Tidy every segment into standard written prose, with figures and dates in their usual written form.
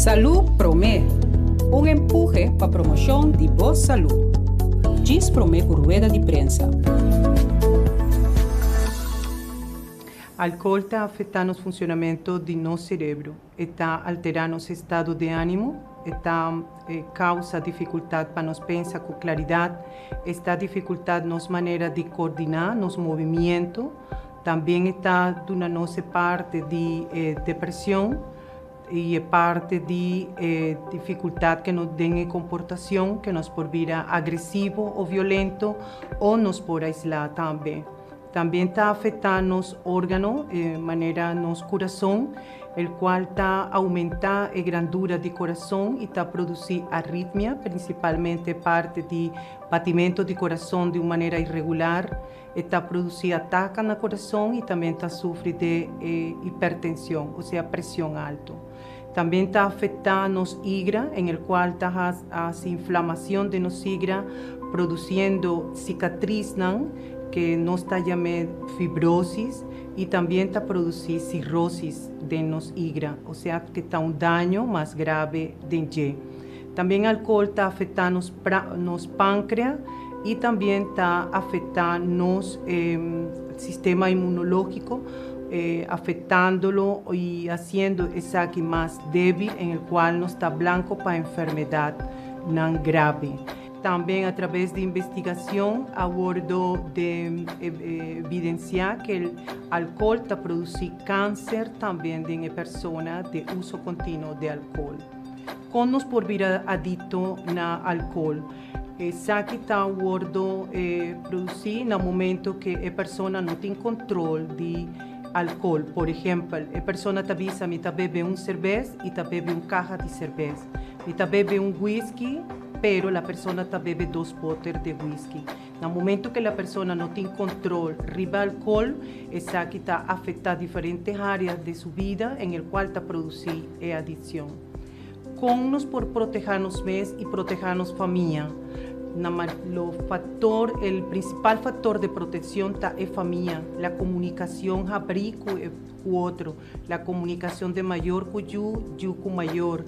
Salú Promé, un empuhe pa promoshon di bo salú. Djis promé ku rueda di prensa. Alcohol ta afecta nos funcionamento di nos cerebro, e ta altera nos estado de animo, e ta causa dificultad pa nos pensa cu claridad, e ta dificultad nos manera di coordina nos movimiento, también e ta duna nos e parte di depresion y e parte di e dificultad que nos den e comportacion que nos por bira agresivo o violento o nos por aisla tambe. También ta afecta nos organo, manera nos curason, el cual ta aumenta e grandura di curason y ta produci arritmia, principalmente parte di batimento di curason di un manera irregular, e ta produci ataca na curason y también ta sufri de hipertension, osea presion alto. También ta afecta nos higra, en el cual ta haci inflamacion den nos higra, produciendo cicatriznan que nos ta yam'e fibrosis y también ta produci cirrosis den nos higra, osea que ta un daño mas grave den dje. También alcohol ta afecta nos nos pancrea y también ta afecta nos sistema inmunologico, afectándolo y haciendo esaki mas débil en el cual nos ta blanco pa enfermedadnan grave. Tambe a traves di investigacion a wordo de evidencia cu el alcohol ta produci cancer tambe den e persona de uso continuo de alcohol. Con nos por bira adicto na alcohol? Esaki ta wordo produci na momento cu e persona no tin control di alcohol. Por ehempel, e persona ta bisa mi ta bebe un cerbes y ta bebe un caha di cerbes. Mi ta bebe un whisky, pero la persona ta bebe dos boter de whisky. Na momento cu la persona no tin control riba alcohol, esaki ta afecta diferente area de su bida en el cual ta produci e adiccion. Con nos por proteha nos mes y proteha nos famia? Na lo factor, el principal factor de proteccion ta e famia, la comunicacion habri cu e cu otro, la comunicacion de mayor cu yu, yu cu mayor.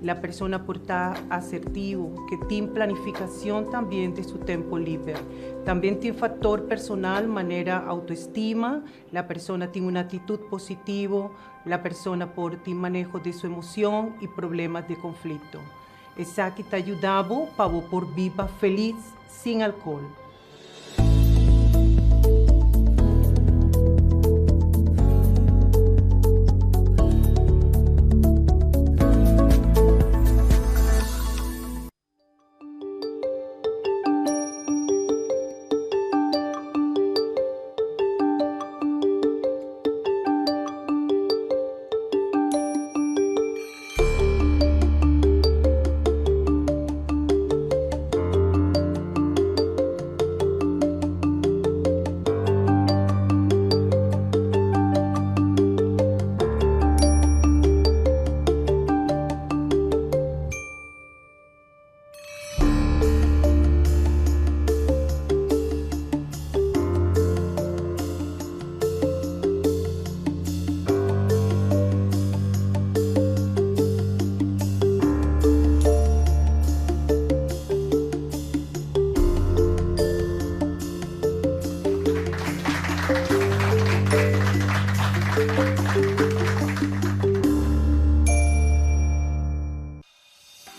La persona por ta asertivo, que tin planificacion tambien de su tempo liber. Tambien tin factor personal manera autoestima, la persona tin un actitud positivo, la persona por tin maneho de su emocion y problemas de conflicto. Esaki ta yuda bo pa bo por biba feliz sin alcohol.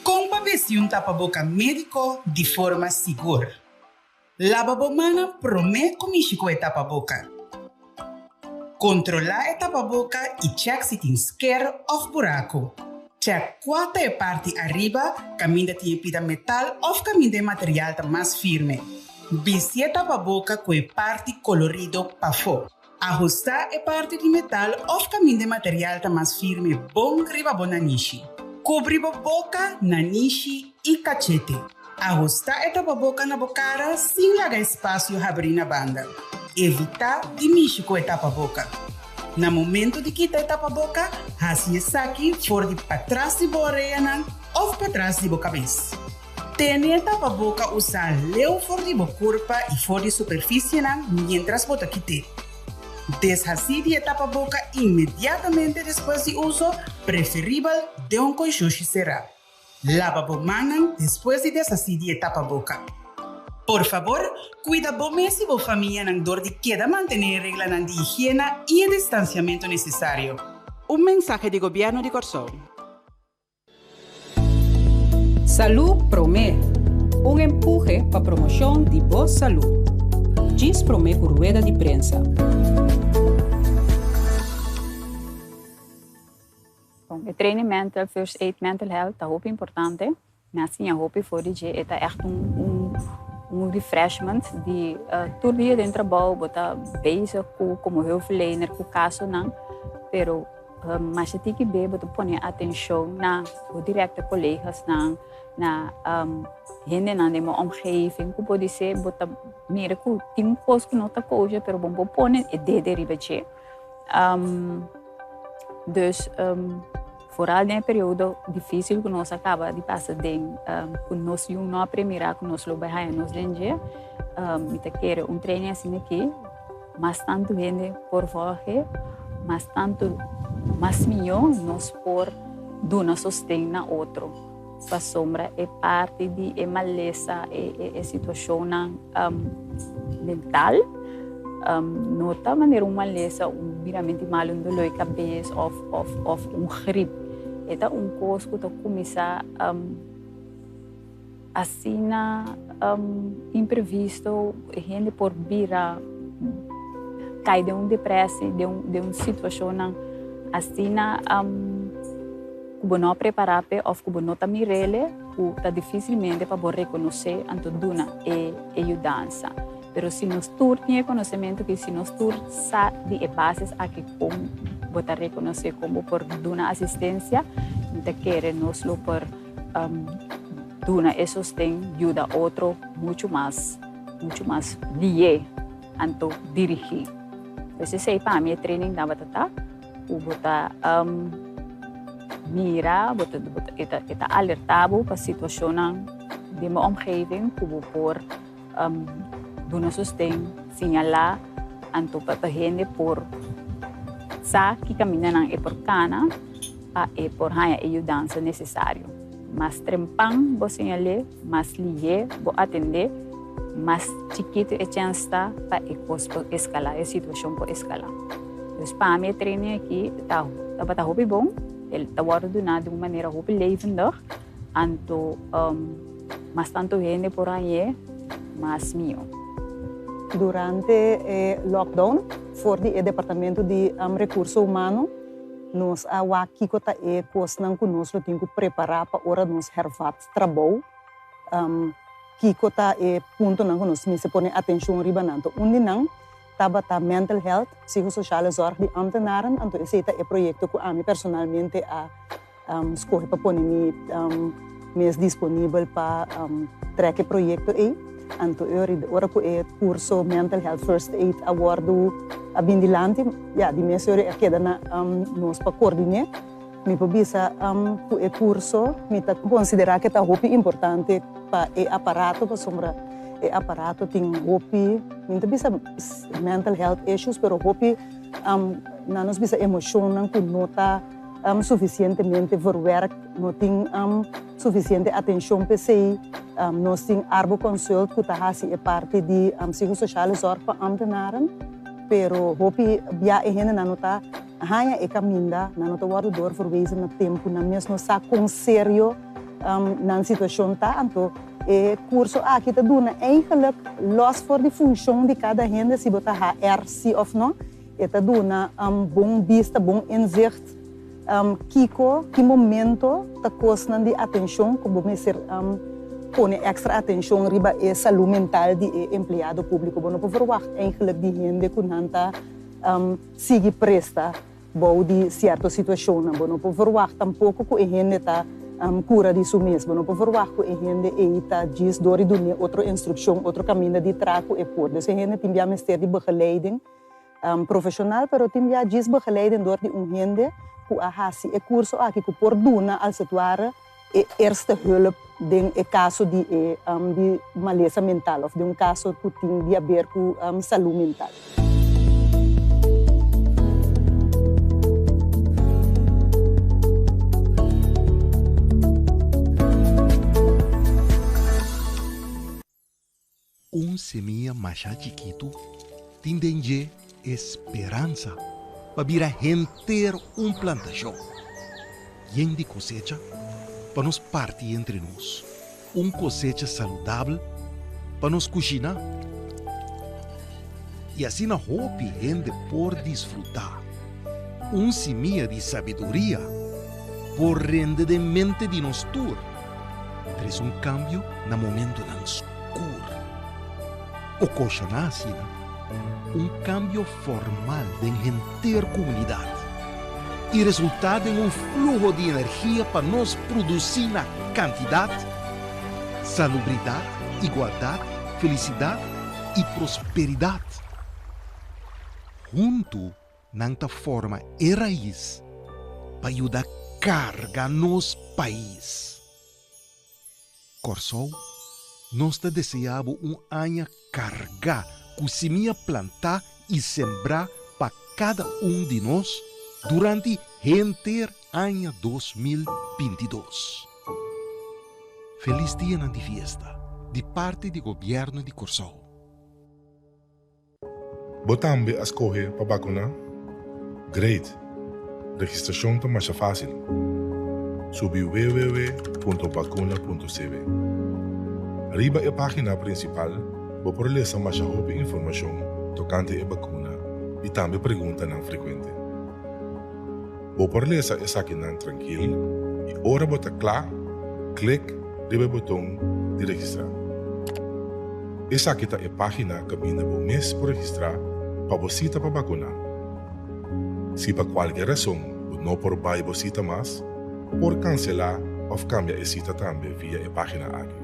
Kon pa bisti un tapaboka médiko di forma sigur? Laba bo mannan promé ku mishi ku e tapaboka. Kontrolá e tapaboka i chèk si tin sker òf buraku. Chèk kua ta e parti ariba kaminda tin e pida metal òf kaminda e material ta mas firme. Bisti e tapaboka ku e parti kolorido pafó. Ahustá e parti di metal òf kaminda e material ta mas firme bon riba bo nanishi. Kubri bo boka, nanishi i kachete. Ahustá e tapaboka na bo kara sin laga espasio habrí na banda. Evitá di mishi ku e tapaboka. Na momento di kita e tapaboka, hasi esaki for di patras di bo oreanan òf patras di bo kabes. Tene e tapaboka usá leu for di bo kurpa i for di superfisienan miéntras bo ta kit'é. Deshasí di e tapaboka inmediatamente despues di uso Preferibel den un konshushi será. Laba bo mannan despues di deshasí di e tapaboka. Por fabor, kuida bo mes i bo famianan dor di keda mantené e reglanan di higiena i e distansiamentu nesesario. Un mensahe di Gobièrnu di Kòrsou. Salú Promé, un empuhe pa promoshon di bo salú. Djis promé ku rueda di prensa. Bon, e training mental, first aid mental health ta hopi importante. Mi a siña hopi for di dje. E ta echt un, un, un refreshment di tur dia den trabou bo ta bezig ku komo hulpverlener ku kasonan, pero masha tiki be bo ta pone atenshon na bo direkte kolegasnan, na hendenan den bo omgeving ku podisé bo ta mira ku tin un kos ku no ta kosher pero bo no por pone e dede riba dje. Dus vooral den e periodo difícil ku nos a kaba di pasa den ku nos yu no a premirá ku nos lo bai haña nos den dje, mi ta kere un training asina aki mas tantu hende por volge, mas tantu mas mihó nos por duna sosten na otro. Pasobra e parti di e malesa, e situashonnan mental no ta manera un malesa, un biramenti malu, un doló di kabes òf òf un grip. E ta un kos ku ta kuminsá asina imprevisto, e hende por bira kai den un depresi, den un situashonnan asina. Ku bo no a prepará p'e òf ku bo no ta mir'ele, ku ta difísilmente pa bo rekonosé anto duna e e yudansa. Pero si nos tur tin e konosementu aki, si nos tur sa di e bases aki kon bo ta rekonosé, kon bo por duna asistensia, mi ta kere nos lo por duna e sosten, yuda otro muchu mas, muchu mas lié anto dirigí. Pues esei pa mi e training tabata ta. Ku bo ta mira, bo ta, bo ta, e ta, e ta alertá bo pa situashonnan den bo omgeving ku bo por duna sosten, siñalá, anto pa pa hende por sa ki kamindanan e por kana pa e por haña e yudansa nesesario. Mas trempan bo siñal'é, mas lihé bo atendé, mas chikitu e chèns ta pa e kos por eskalá, e situashon por eskalá. Dus pa mi e training aki ta tabata hopi bon, el ta wòrdu duná di un manera hopi levendig, anto mas tantu hende por hañ'é, mas mihó. Durante e lockdown, for di e Departamento di Rekurso Humano, Nos a wak kiko ta e kosnan ku nos lo tin ku prepará pa ora nos hervat trabou. Kiko ta e puntonan ku nos mester pone atenshon riba nan. To un di nan tabata mental health, psicosociale zorg di ambtenaren. Anto esei ta e proyekto ku ami personalmente a skohe pa pone mi mes disponibel pa trek e proyekto ei. Anto e ora ora ku e kurso Mental Health First Aid a wòrdu a bin dilanti, ya, di mes ora a keda na nos pa koordiné. Mi por bisa ku e kurso mi ta konsiderá ku e ta hopi importante pa e aparato pasobra e aparato tin hopi, mi no ta bisa mental health issues, pero hopi nan nos bisa emoshonnan ku no ta Sufisientemente verwerkt, no tin sufisiente atenshon p'esei. Nos tin Arboconsult ku ta hasi e parti di psicosociale zorg pa ambtenaren, pero hopi bia e hendenan no ta haña e kaminda, nan no ta wòrdu doorverwezen na tempu, nan mes no sa kon serio nan situashon ta. Anto e kurso aki ta duna eigenlijk, lòs for di funshon di kada hende si bo ta HR si òf no, E ta duna bon bista, bon inzicht kiko, ki momento ta kosnan di atenshon ku bo mester pone èkstra atenshon riba e salú mental di e empleado públiko. Bo no por verwagt eigentlik di hende ku nan ta sigui presta bou di sierto situashonnan. Bo no por verwagt tampoko ku e hende ta kura di su mes. Bo no por verwagt ku e hende ei ta djis dor di dun'é otro instrukshon, otro kaminda di traha ku e por. Dus e hende tin bia mester di begeleiding Profesional pero tin bia djis begeleiding door di un hende ku a hasi e kurso aki ku por duna als het ware e eerste hulp den e kaso di e di malesa mental of den un kaso ku tin di haber ku salu mental. Un semia masha chikitu tin den dje e speransa pa bira henter un plantashon yen di kosecha pa nos parti entre nos, un kosecha saludabel pa nos kushiná i asina hopi hende por disfrutá. Un simia di sabiduria por rende den mente di nos tur. Trese un kambio na momentonan skur. Okashoná asina un kambio formal den henter komunidat i resultá den un fluho di energia pa nos produsí na kantidat, salubridat, igualdat, felisidat i prosperidat. Huntu Nan ta forma e rais pa yuda karga nos pais. Kòrsou, nos ta deseá bo un aña kargá ku simia plantá i sembrá pa kada un di nos durante henter aña 2022. Felis dianan di fiesta di parti di Gobièrnu di Kòrsou. Bo tambe a skohe pa bakuná? Great! Registrashon ta masha fásil. Subi www.bakuna.cw. Riba e página prinsipal bo por lesa masha hopi informashon tokante e bakuna i tambe preguntanan frekuente. Bo por lesa esakinan trankil i ora bo ta kla, klik riba e boton di registrá. Esaki ta e página kaminda bo mes por registrá pa bo sita pa bakuná. Si pa kualke rason bo no por bai bo sita mas, por kanselá òf kambia e sita tambe via e página aki.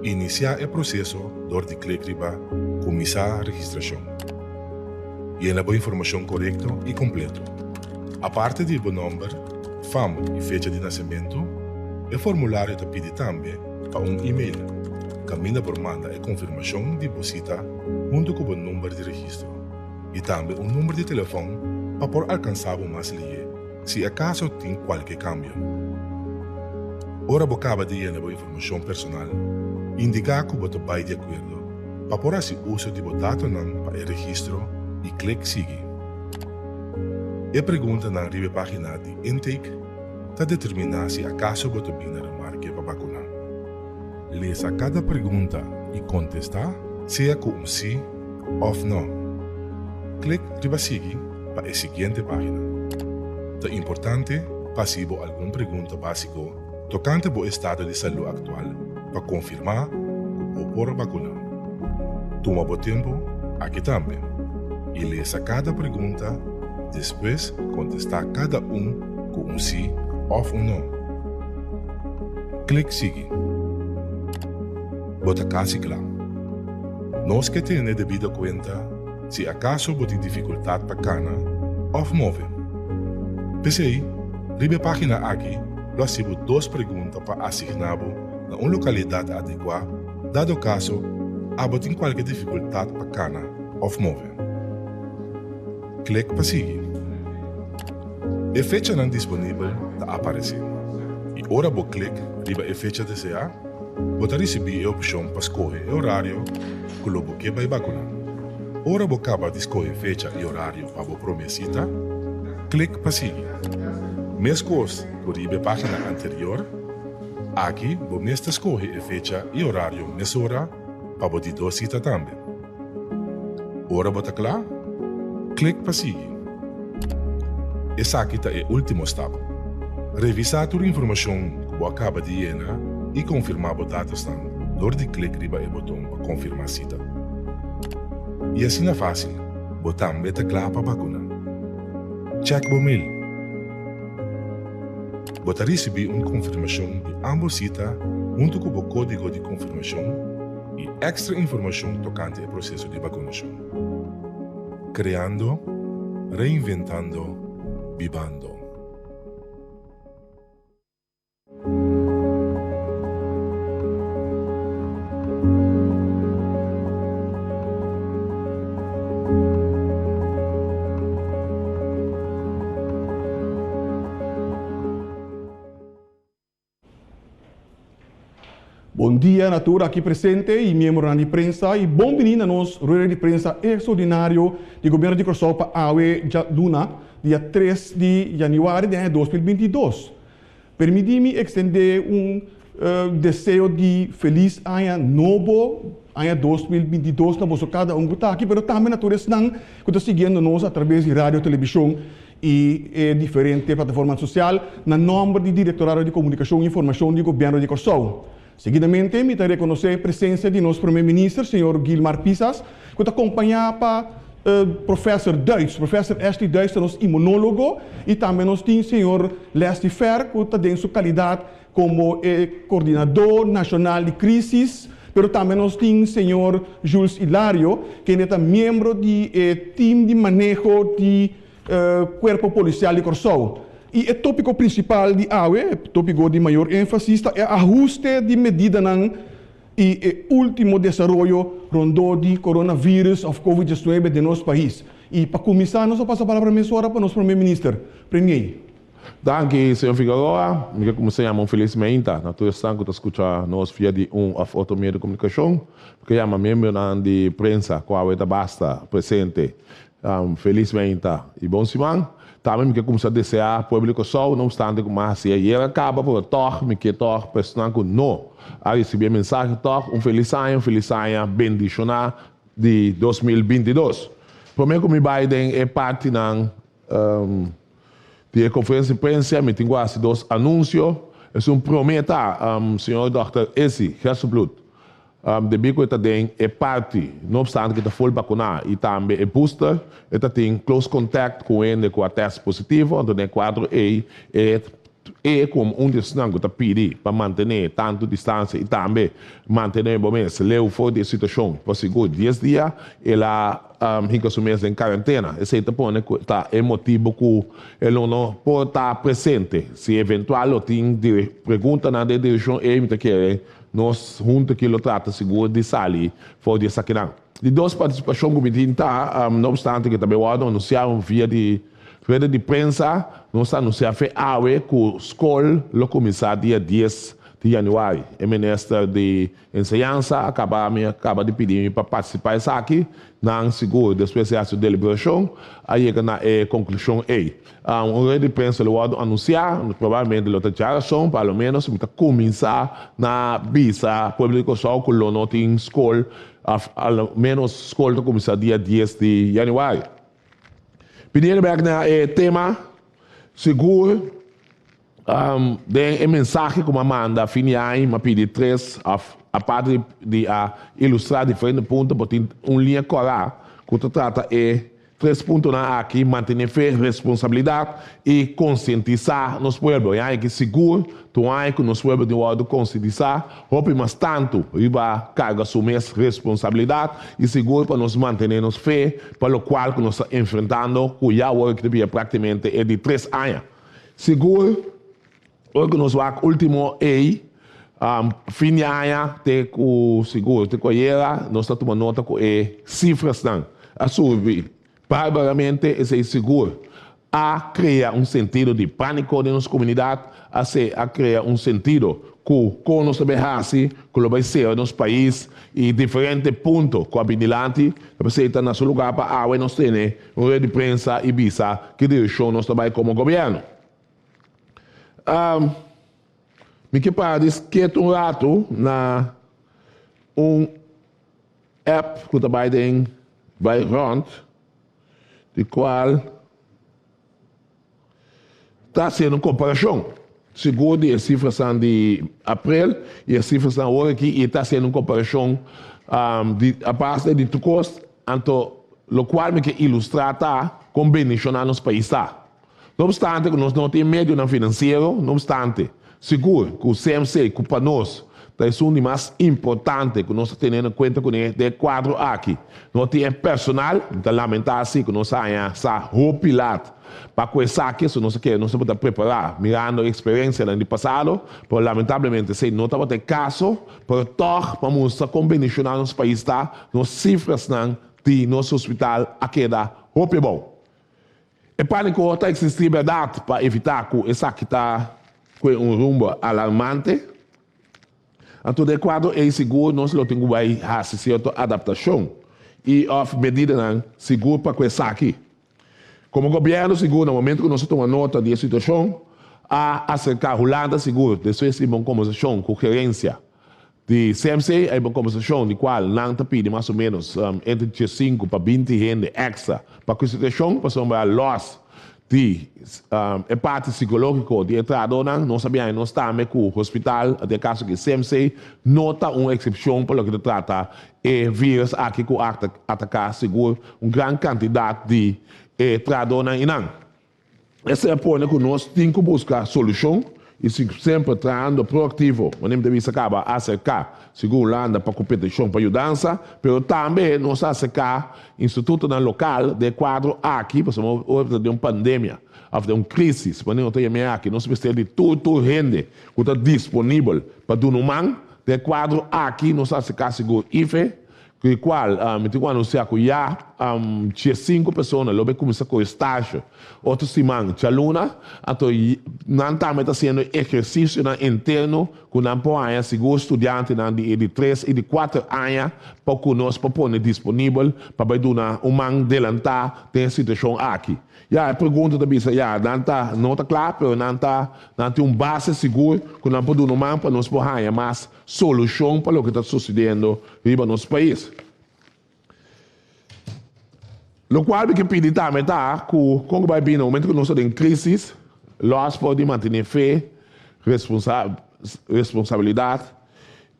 Inisiá e proseso dor di klik riba Kuminsá registrashon. Yena bo informashon korekto i kompleto. Aparte di bo nòmber, fam i fecha di nasementu, e formulario ta pidi tambe pa un e-mail kaminda por manda e konfirmashon di bo sita huntu ku bo number di registro i tambe un number di telefòn pa por alkansá bo mas lihé si akaso tin kualke kambio. Ora bo kaba di yena bo informashon personal, indiká ku bo ta bai di akuerdo pa por hasi uso di bo datonan pa e registro i klik Sigui. E preguntanan riba e página di intake ta determiná si akaso bo ta bin na remarke pa bakuná. Lesa kada pregunta i kontestá sea ku un sí òf nò. Klik riba Sigui pa e siguiente página. Ta importante pa hasi bo algun pregunta básiko tokante bo estado di salú aktual pa konfirmá ku bo por bakuná. Tuma bo tempu aki tambe i lesa kada pregunta, despues kontestá kada un ku un sí òf un nò. Klik Sigui. Bo ta kasi kla. Nos ke tene debido kuenta si akaso bo tin difikultat pa kana òf move. P'esei, riba e página aki lo hasi bo dos pregunta pa asigná bo na un lokalidat adekuá dado kaso abo tin kualke difikultat pa kana òf move. Klik pa sigui. E fechanan disponibel ta aparesé i ora bo klik riba e fecha deseá, bo ta risibí e opshon pa skohe e orario ku lo bo ke bai bakuná. Ora bo kaba di skohe fecha i orario pa bo promé sita, klik pa sigui. Meskos ku riba e página anterior, aki bo mes ta skohe e fecha i orario mesora pa bo di dos sita tambe. Ora bo ta kla, klik pa sigui. Esaki ta e último stap. Revisá tur informashon ku bo a kaba di yena i konfirmá bo datosnan dor di klik riba e boton pa konfirmá sita. I asina fásil, bo tambe ta kla pa bakuná. Chèk bo mail. Bo ta risibí un konfirmashon di ámbos sita huntu ku bo kódigo di konfirmashon i èkstra informashon tokante e proseso di bakunashon. Kreando, reinventando, bibando. Bon dia na tur aki presente i miembronan di prensa i bon bini na nos rueda di prensa extraordinario di Gobierno di Kòrsou pa awe djaluna dia tres di yanüari di aña 2022. Permití mi ekstendé un deseo di felis aña nobo, aña 2022 na boso kada un ku ta aki pero tambe na tur esnan ku ta siguiendo nos atrabes di radio, telebishon i e diferente plataformanan sosial na nòmber di Direktorado di Komunikashon i Informashon di Gobièrnu di Kòrsou. Seguidamente mi ta rekonosé presensia di nos Promé Minister, señor Gilmar Pisas, ku ta kompañá pa Professor Duits. Professor Ashley Duits ta nos imunólogo i tambe nos tin señor Leslie Fer ku ta den su kalidat komo e kordinadó nashonal di krísis, pero tambe nos tin señor Jules Hilario, kende ta miembro di e tim di maneho di Kuerpo Polisial di Kòrsou. I e tópiko prinsipal di awe, e tópiko di mayor énfasis, ta e ahuste di medidanan i e último desaroyo rondó di coronavirus òf covid 19 den nos pais. I pa kuminsá nos a pasa palabra mesora pa nos Prome Minister, Premier. Danki, señor Figueroa. Mi ke kuminsá yama un felis meinta na tur esnan ku ta skucha nos via di un òf otro medio di komunikashon. Mi ke yama miembronan di prensa ku awe ta basta presente Felis meinta i bon siman. Tambe mi ke kumsa deseá pueblo di Kòrsou, no opstante ku mi a hasi ayer a kaba, pero tòg mi ke tòg pa esnan ku no a risibí e mensahe tòg un felis aña, un felis aña bendishoná di 2022. Promé ku mi bai den e partinan di e konferensia di prensa mi tin ku hasi dos anunsio. Esun promé ta, señor dòkter Essie Gerstenbluth Debí ku e ta den e parti, no opstante ku e ta ful bakuná i tambe e booster, e ta tin close contact ku hende ku a tèst positivo, anto den e kuadro ei e e komo un di esnan ku ta pidi pa mantené tantu distansia i tambe mantené bo mes leu for di e situashon pa sigur dies dia, el a hinka su mes den karentena. Esei ta pone ku ta e motibu ku e lo no por ta presente. Si eventual lo tin preguntanan den e direkshon ei mi ta kere Nos huntu aki lo trata sigur di sali for di esakinan. Di dos partisipashon ku mi tin ta, no opstante ku ta bai wòrdu anunsiá un via di reda di prensa, nos ta anunsiá fe awe ku skol lo kuminsá dia dies di yanüari. E minister di enseñansa a kaba mi a kaba di pidi mi pa partisipá esaki. Nan sigur despues di hasi un deliberashon a yega na e konklushon ei. Un rueda di prensa lo wòrdu anunsiá, probablemente lo ta djarason, pa lo ménos mi ta kuminsá na bisa pueblo di Kòrsou ku lo no tin skol òf a lo ménos skol ta kuminsá dia dies di yanüari. Pidiendo bèk na e tema, sigur den e mensahe ku mi a manda fin di aña mi a pidi tres òf aparte di a ilustrá diferente punto por tin un liña kòrá ku ta trata e Tres puntonan aki, mantené fe, responsabilidat i konsientisá nos pueblo. E aña aki sigur ta un aña ku nos pueblo tin wòrdu konsientisá hopi mas tantu riba karga su mes responsabilidat i sigur pa nos mantené nos fe pa lokual ku nos ta enfrentando ku ya awor aki ta bira praktikamente e di tres aña. Sigur ora ku nos wak último ei fin di aña te ku sigur te ku ayera nos ta tuma nota ku e sifrasnan a subi barbaramente. Esei sigur a krea un sentido di pániko den nos komunidat, a se a krea un sentido ku kon nos ta bai hasi ku lo bai sera nos pais i diferente punto ku a bin dilanti. Ta p'esei ta na su lugá pa awe nos tene un red di prensa i bisa ki direkshon nos ta bai komo gobièrnu. Mi ke para di sketu un ratu na un app ku ta bai den bai rònt di kual ta hasiendo un komparashon sigur di e sifranan di aprel i e sifranan awor aki i ta hasiendo un komparashon di a base di tur kos anto lokual mi ke ilustrá ta kon bendishoná nos pais ta. No obstante ku nos no tin medionan finansiero, no obstante, sigur ku CMC ku pa nos ta esun di mas importante ku nos ta tene na kuenta kuné den e kuadro aki, no tin e personal, mi ta lamentá si ku nos a haña sa hopi lat pa ku esaki, so nos a kere nos tabata prepará mirando e eksperensianan di pasado, pero lamentablemente esei no tabata e kaso, pero tòg pa mustra kon bendishoná nos pais ta, nos sifrasnan di nos hospital a keda hopi abou. E pániko ta eksistí bèrdat pa evitá ku esaki ta kue un rumbo alarmante. Anto den e kuadro ei sigur nos lo tin ku bai hasi sierto adaptashon i òf medidanan sigur pa ku esaki. Komo gobièrnu sigur na momentu ku nos a tuma nota di e situashon a aserká Hulanda sigur despues di bon kombersashon ku gerensia di CMC a hiba un kombersashon di kual nan ta pidi mas o ménos entre diesinku pa binti hende èkstra pa ku e situashon pasobra lòs di e parti sikológiko di e trahadónan. Nos a biaha nos tambe ku hospital, den e kaso aki CMC, no ta un eksepshon pa loke ta trata e vírus aki ku a ataká sigur un gran kantidat di e trahadónan einan. Esei a pone ku nos tin ku buska solushon i si semper trahando proaktivo, manera mi ta bisa kaba, aserká sigur Hulanda pa ku petishon pa yudansa, pero tambe nos a aserká institutonan lokal den e kuadro aki, pasobra ora ta den un pandemia òf den un krísis, manera nos ta yam'é aki, nos mester di tur tur hende ku ta disponibel pa duna un man. Den e kuadro aki nos a aserká sigur IFE, Ku e kual mi tin ku anunsiá ku ya diesinku persona lo bai kuminsá kohe stasio otro siman djaluna. Anto nan tambe ta hasiendo ehersisionan interno ku nan por haña sigur studiantenan di e di tres i di kuater aña pa ku nos por pone disponibel pa bai duna un man delantá den e situashon aki. Ya, e pregunta ta bisa, ya, nan ta no ta kla, pero nan ta nan tin un base sigur ku nan por duna un man pa nos por haña mas solushon pa loke ta sucediendo riba nos pais. Locual mi ke pidi tambe ta cu con cu bay bini na momento cu nos ta den crisis, los por di mantene fe, responsabilidad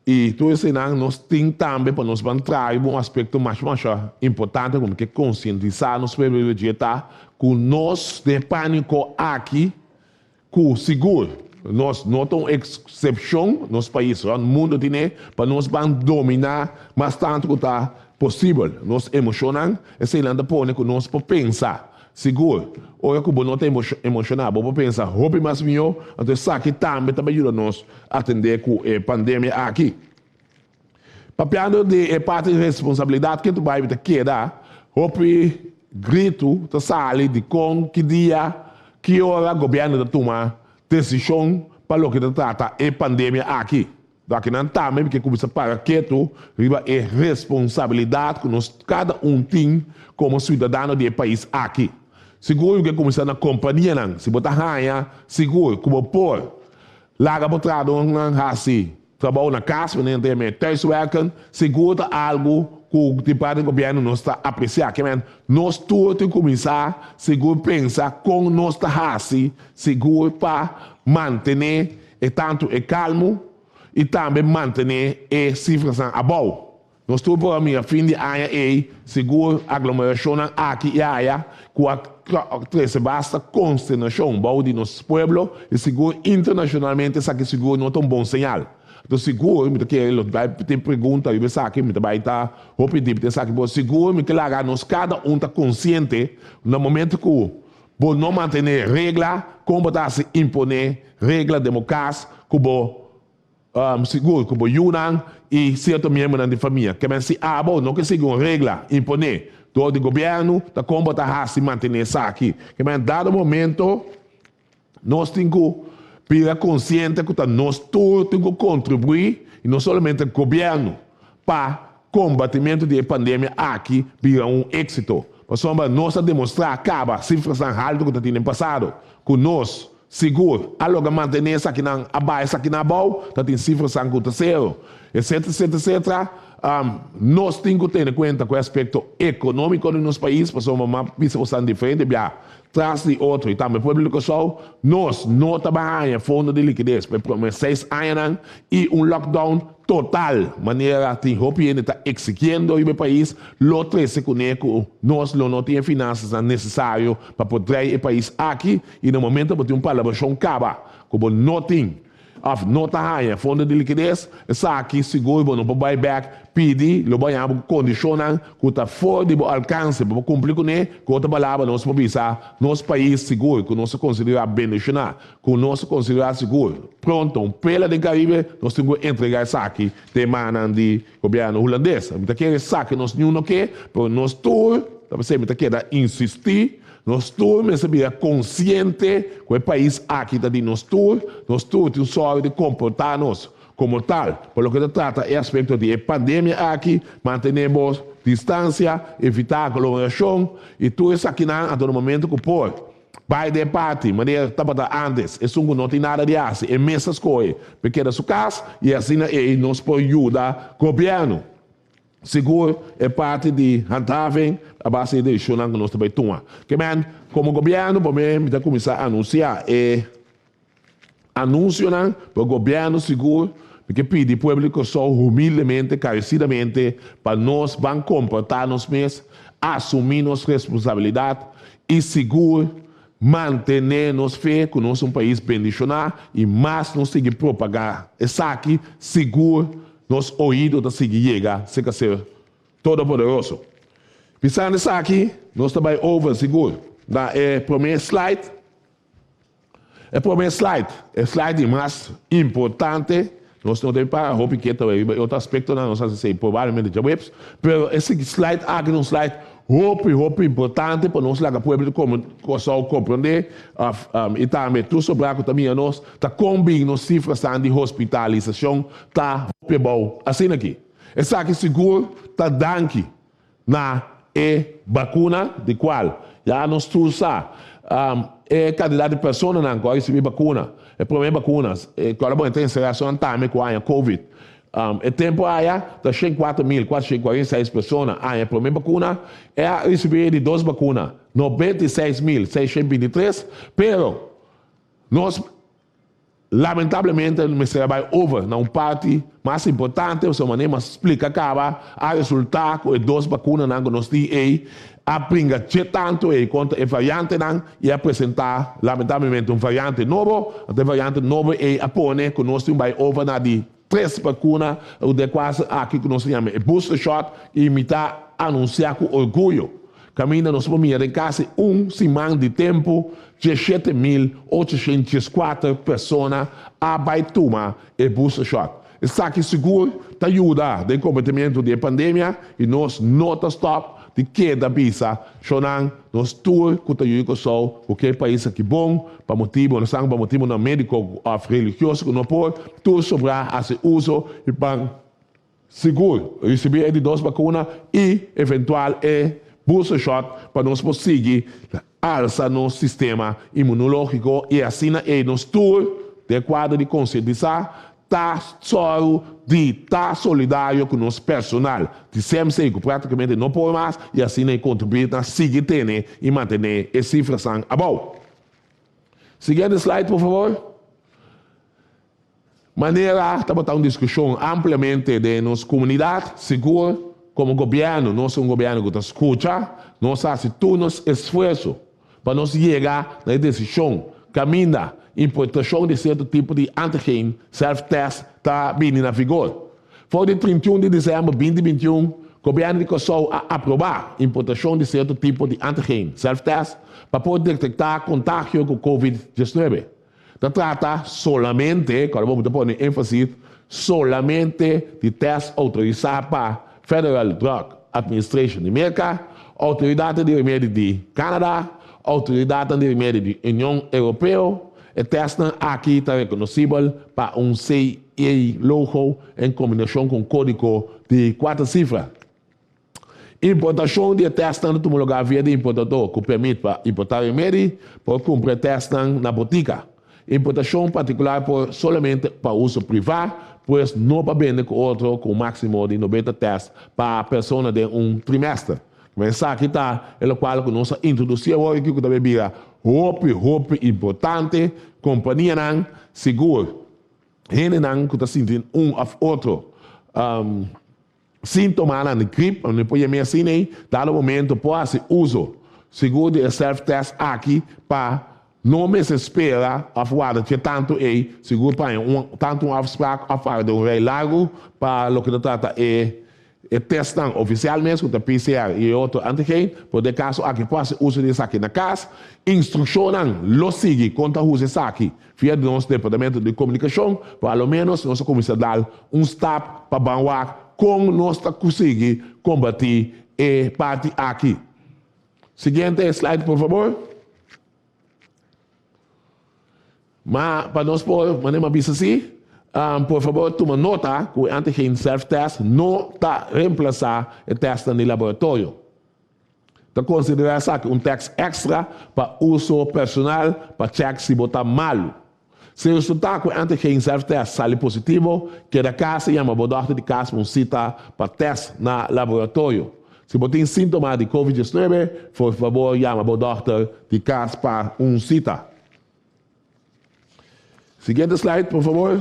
y tur eseynan nos tin tambe pa nos ban traha riba un aspecto masha masha importante cu mi ke concientisa nos pueblo riba dje ta cu nos den e panico aki Ku sigur nos no ta un eksepshon, nos pais rònt mundu tine pa nos ban dominá mas tantu ku ta posibel nos emoshonnan. Eseinan ta pone ku nos por pensa sigur. Ora ku bo no ta emoshoná bo por pensa hopi mas mihó, anto esaki tambe ta bai yuda nos atendé ku e pandemia aki. Papiando di e parti di responsabilidat ke tu bai ta keda hopi gritu ta sali dikon ki dia ki ora gobièrnu ta tuma desishon pa loke ta trata e pandemia aki. Akinan tambe mi ke kuminsá para ketu riba e responsabilidat ku nos kada un tin komo siudadano di e pais aki. Sigur mi ke kuminsá na kompanianan si bo ta haña sigur ku bo por laga bo trahadónan hasi Trabou na kas, wanneer nan ta yama e thuiswerken, sigur ta algu ku di parti di gobièrnu nos ta apresiá. Ke men, nos tur tin kuminsá sigur pensa kon nos ta hasi sigur pa mantené e tantu e kalmu i tambe mantené e sifrasnan abou. Nos tur por a mira fin di aña ei sigur aglomerashonnan aki i aya ku a trese basta konsternashon bou di nos pueblo i sigur internashonalmente esaki sigur no ta un bon señal. Anto sigur mi ta kere lo bai tin pregunta riba esaki mi ta bai ta hopi dip den esaki pero sigur mi ke laga nos kada un ta konsiente na momento ku bo no mantene regla kon bo ta hasi impone regla den bo kas ku bo Sigur ku bo yunan i sierto miembronan di famia. Ke men si abo no ke sigui un regla imponé dor di gobièrnu, ta kon bo ta hasi mantené esaki? Ke men dado momento nos tin ku bira konsiente ku ta nos tur tin ku kontribuí i no solamente gobièrnu pa kombatimentu di e pandemia aki bira un éksito. Pasobra nos a demostrá kaba sifrasnan haltu ku ta tin den pasado ku nos Sigur, a logra mantené esakinan a baha esakinan abou, ta tin sifrasan ku ta sero, etcetera, etcetera, etcetera. Nos tin ku tene kuenta ku e aspekto ekonómiko di nos pais, pasobra m'a bisa ku esnan diferente biaha tras di otro i tambe pueblo di Kòrsou, nos no ta bai haña fondo di likides pa e promé seis añanan i un lockdown total, manera tin hopi hende ta exigiendo riba e pais, lo trese kuné ku nos lo no tin e finansasnan nesesario pa por drei e pais aki. I na momento bo tin un palabrashon kaba ku bo no tin òf no ta haña fondo di likides, esaki sigur bo no por bai bèk pidi, lo bo haña bo ku kondishonnan ku ta for di bo alkanse pa bo kumpli kuné. Ku otro palabra nos por bisa nos pais sigur ku nos ta konsiderá bendishoná, ku nos ta konsiderá sigur pronto un pela den Karibe, nos tin ku entregá esaki den mannan di gobièrnu hulandes. Mi ta kere esaki nos niun no ke, pero nos tur ta p'esei mi ta keda insistí. Nos tur mester bira konsiente ku e pais aki ta di nos tur, nos tur tin un sòru di komportá nos. Komo tal, pa loke ta trata e aspekto di e pandemia aki, mantené bo distansia, evitá aglomerashon i tur esakinan anto na momento ku por bai den parti manera tabata ántes, esun ku no tin nada di hasi e mes ta skohe pa e keda su kas i asina ei nos por yuda gobièrnu. Sigur e parti di handhaving a base di desishonnan ku nos ta bai tuma. Ke men, komo gobièrnu promé mi ta kuminsá anunsiá e anunsionan, pero gobièrnu sigur mi ke pidi pueblo di Kòrsou humildemente, karesidamente pa nos ban komportá nos mes, asumí nos responsabilidat i sigur mantené nos fe ku nos un pais bendishoná i mas nos sigui propagá esaki sigur Nos oido ta sigui yega serka Ser Todopoderoso. Pisando esaki, nos ta bai over sigur na e promé slide. E promé slide, e slide di mas importante. Nos no debe para hopi keto riba e otro aspektonan, nos hasi esei probablemente djaweps, pero e slide aki ta un slide Hopi, hopi importante pa nos laga pueblo di Kòrsou komprondé òf i tambe tur sobrá ku ta mira nos ta kon bin nos sifrasnan di hospitalisashon ta hopi abou asina aki. Esaki sigur ta danki na e bakuna di kual ya nos tur sa e kantidat di personanan ku a risibí bakuna, e promé bakuna, ku ora bo entra enserashon tambe ku a haña covid. E tempu aya ta 104.446 persona a haña e promé bakuna, e a risibí e di dos bakuna 96.623, pero nos lamentablemente mester a bai over na un parti mas importante, pasobra manera mi a splika kaba a resultá ku e dos bakunanan ku nos tin ei a bringa dje tantu ei kontra e variantenan i a presentá lamentablemente un variante nobo, anto e variante nobo ei a pone ku nos tin bai over na di Tres bakuna den kuas aki ku nos ta yama e booster shot i mi ta anunsiá ku orguyo kaminda nos por mira den kasi un siman di tempu 17,804 persona a bai tuma e booster shot. Esaki sigur ta yuda den kombatimentu di e pandemia i nos no ta stòp di keda bisa shownan nos tur ku ta yu di Kòrsou ku ke pais aki bon pa motibu nos san pa motibunan médiko òf religioso ku no por tur sobrá hasi uso i ban sigur risibí e di dos bakuna i eventual e booster shot pa nos por sigui alsa nos sistema inmunológiko i asina ei nos tur den kuadro di konsientisá ta sòru di ta solidario ku nos personal di CMC ku práktikamente no por mas i asina e kontribuí na sigui tene i mantené e sifrasan abou. Siguiente slide por favor. Manera tabata un diskushon ampliamente den nos komunidat, sigur komo gobièrnu nos ta un gobièrnu ku ta skucha, nos a hasi tur nos esfuerso pa nos yega na e desishon kaminda importashon di sierto tipo di antigen self-test ta bini na vigor. For di 31 di desèmber 2021, Gobièrnu di Kòrsou a aprobá importashon di sierto tipo di antigen self-test pa por detektá kontagio ku covid 19. Ta trata solamente, kòrda bo mi ta pone énfasis, solamente di tèst outorisá pa Federal Drug Administration di Merka, outoridatnan di remedi di Canada, outoridatnan di remedi di Union Europeo. E tèstnan aki ta rekonosibel pa un CE logo en kombinashon ku un kódigo di kuater sifra. Importashon di e tèstnan ta tuma lugá via di importadó ku pèrmit pa importá remedi. Por kumpra e tèstnan na botika. Importashon partikular por solamente pa uso privá, pues no pa bende ku otro ku un máksimo di 90 tèst pa persona den un trimèster. Esaki ta e lokual ku nos a introdusí awor aki ku ta bay bira hopi hopi importante. Kompanianan sigur hendenan ku ta sinti un òf otro Síntomanan di grip, mi por yam'é asina ei, dado momento por hasi uso sigur di e self-test aki pa no mester spera òf warda dje tantu ei, sigur pa haña un tantu un afspraak òf para den un rei largu pa loke ta trata e e testnan ofisial mes ku ta PCR i e otro antigen, pero den kaso aki por hasi uso di esaki na kas. Instrukshonnan lo sigui kon ta usa esaki Via di nos departamento di komunikashon, pero a lo ménos nos a kuminsá dal un stap pa ban wak kon nos ta kusigi kombatí e parti aki. Siguiente slide por fabor. Ma pa nos por, manera mi a bisa si. Por fabor tuma nota ku e antigen self-test no ta remplasá e tèstnan di laboratorio. Ta konsiderá esaki un tèst èkstra pa uso personal pa chèk si bo ta malu. Si resultá ku e antigen self-test sali positivo, keda kas i yama bo dòkter di kas pa un sita pa tèst na laboratorio. Si bo tin síntoma di covid 19, por fabor yama bo dòkter di kas pa un sita. Siguiente slide, por fabor.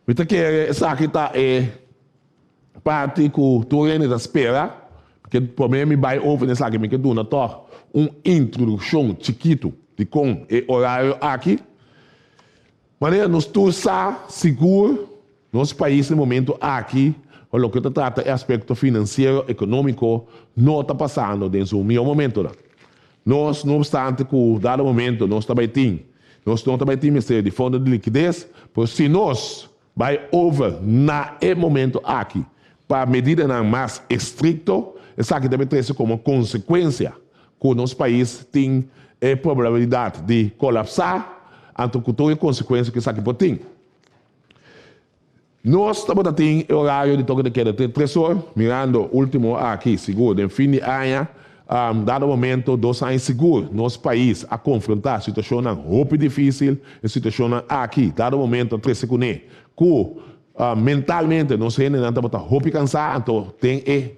Mi ta kere esaki ta e parti ku tur hende ta spera. Ke promé mi bai over na esaki mi ke duna tòg un introdukshon chikitu di kon e orario aki. Manera nos tur sa sigur nos pais na e momento aki pa loke ta trata e aspekto finansiero ekonómiko no ta pasando den su mihó momentonan. Nos, no obstante ku dado momento nos ta bai tin, nos no ta bai tin mester di fondo di likides, pero si nos bai over na e momento aki pa medidanan mas estrikto, esaki ta bai trese komo konsekuensia ku nos pais tin e probabilidat di kolapsá, anto ku tur e konsekuensia ku esaki por tin. Nos tabata tin e orario di toke de keda te tres or, mirando ultimo aki sigur den fin di aña, dado momento dos aña sigur nos pais a konfrontá situashonnan hopi difísil, e situashonnan aki dado momento a trese kuné ku mentalmente nos hendenan tabata hopi kansá, anto den e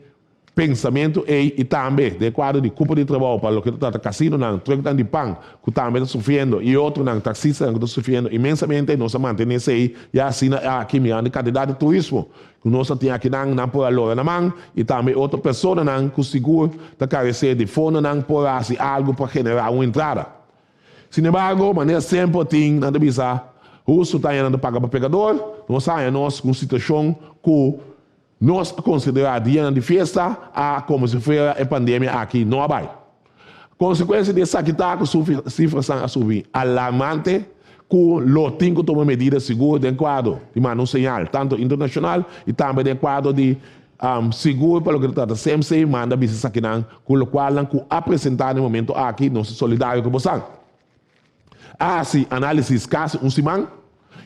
Pensamentu ei i tambe den e kuadro di kupo di trabou pa loke ta trata kasinonan, trùknan di pan ku tambe ta sufriendo i otronan, taksistanan ku ta sufriendo inmensamente, nos a mantené esei ya asina aki mirando e kantidat di turismo ku nos a tin akinan, nan por a lora na man i tambe otro personanan ku sigur ta karesé di fondonan por a hasi algu pa generá un entrada. Sinembargo, manera semper tin nan ta bisa, hustu ta haña nan ta paga pa pekador, nos a haña nos ku un situashon ku Nos a konsiderá dianan di fiesta a komo si fuera e pandemia aki no a bai. Konsekuensia di esaki ta ku sifrasan a subi alarmante ku lo tin ku tuma medida sigur den kuadro di manda un señal tantu internashonal i tambe den kuadro di sigur pa loke ta trata CMC manda bisa esakinan ku lokualnan ku a presentá na e momento aki nos ta solidario ku bosan. A hasi análisis kasi un siman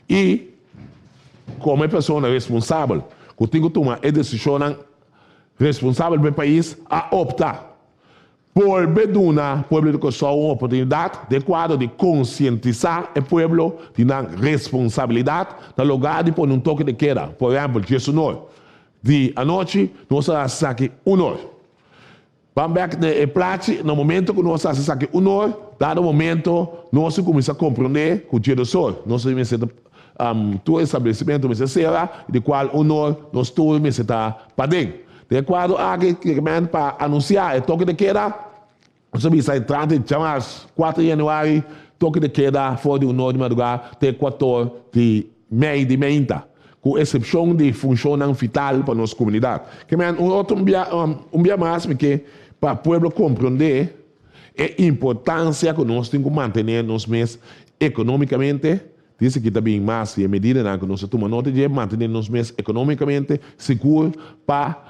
i komo e persona responsabel ku tin ku tuma e desishonnan responsabel pa e pais a opta bolbe duna pueblo di Kòrsou un oportunidat den kuadro di konsientisá e pueblo di nan responsabilidat na lugá di pone un toke de keda, por ehèmpel diesunor di anochi nos a hasi esaki unor. Ban bek den e plachi, na momento ku nos hasi esaki unor, dado momento nos a kuminsá komprondé ku djedosor nos mester ta tur establesimentu mester sera i di kual unor nos tur mester ta paden. Den e kuadro aki kiermen pa anunsiá e toke de keda, nos a bisa entrante djamars kuater di yanüari toke de keda for di unor di madrugá te kuator di mei di meinta, ku esepshon di funshonnan vital pa nos komunidat. Ke men un otro bia, un bia mas mi ke pa pueblo komprondé e importansia ku nos tin ku mantené nos mes ekonomikamente, dice ki ta bin mas di e medidanan ku nos a tuma nota dje, mantené nos mes ekonomikamente sigur pa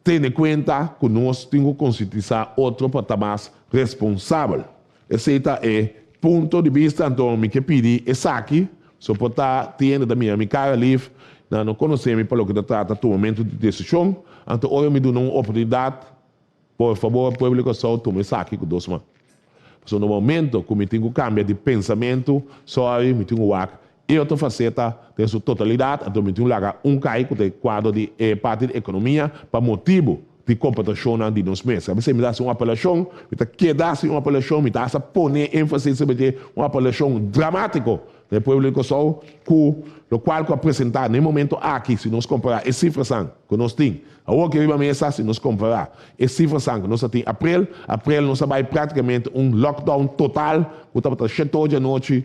tene kuenta ku nos tin ku konsientisá otro pa ta mas responsabel. Esei ta e punto di bista, anto mi ke pidi esaki, so por ta tin hende ta mira mi kara lif, nan no konosé mi pa loke ta trata tumamentu di desishon, anto ora mi duna un oportunidat, por fabor pueblo di Kòrsou tuma esaki ku dos man. Pasobra na momento ku mi tin ku kambia di pensamentu, sorry, mi tin ku wak e otro faseta den su totalidat, anto mi tin ku laga un kai ku ta e kuadro di e parti di ekonomia pa motibu di komportashonnan di nos mes. Abesei mi ta hasi un apelashon, mi ta keda hasi un apelashon, mi ta hasta pone énfasis riba dje, un apelashon dramátiko na e pueblo di Kòrsou ku lokual ku a presentá na e momento aki, si nos kompará e sifrasan ku nos tin awor aki riba mesa, si nos kompará e sifrasan ku nos a tin aprel, aprel nos a bai práktikamente un lockdown total ku tabata shete di anochi,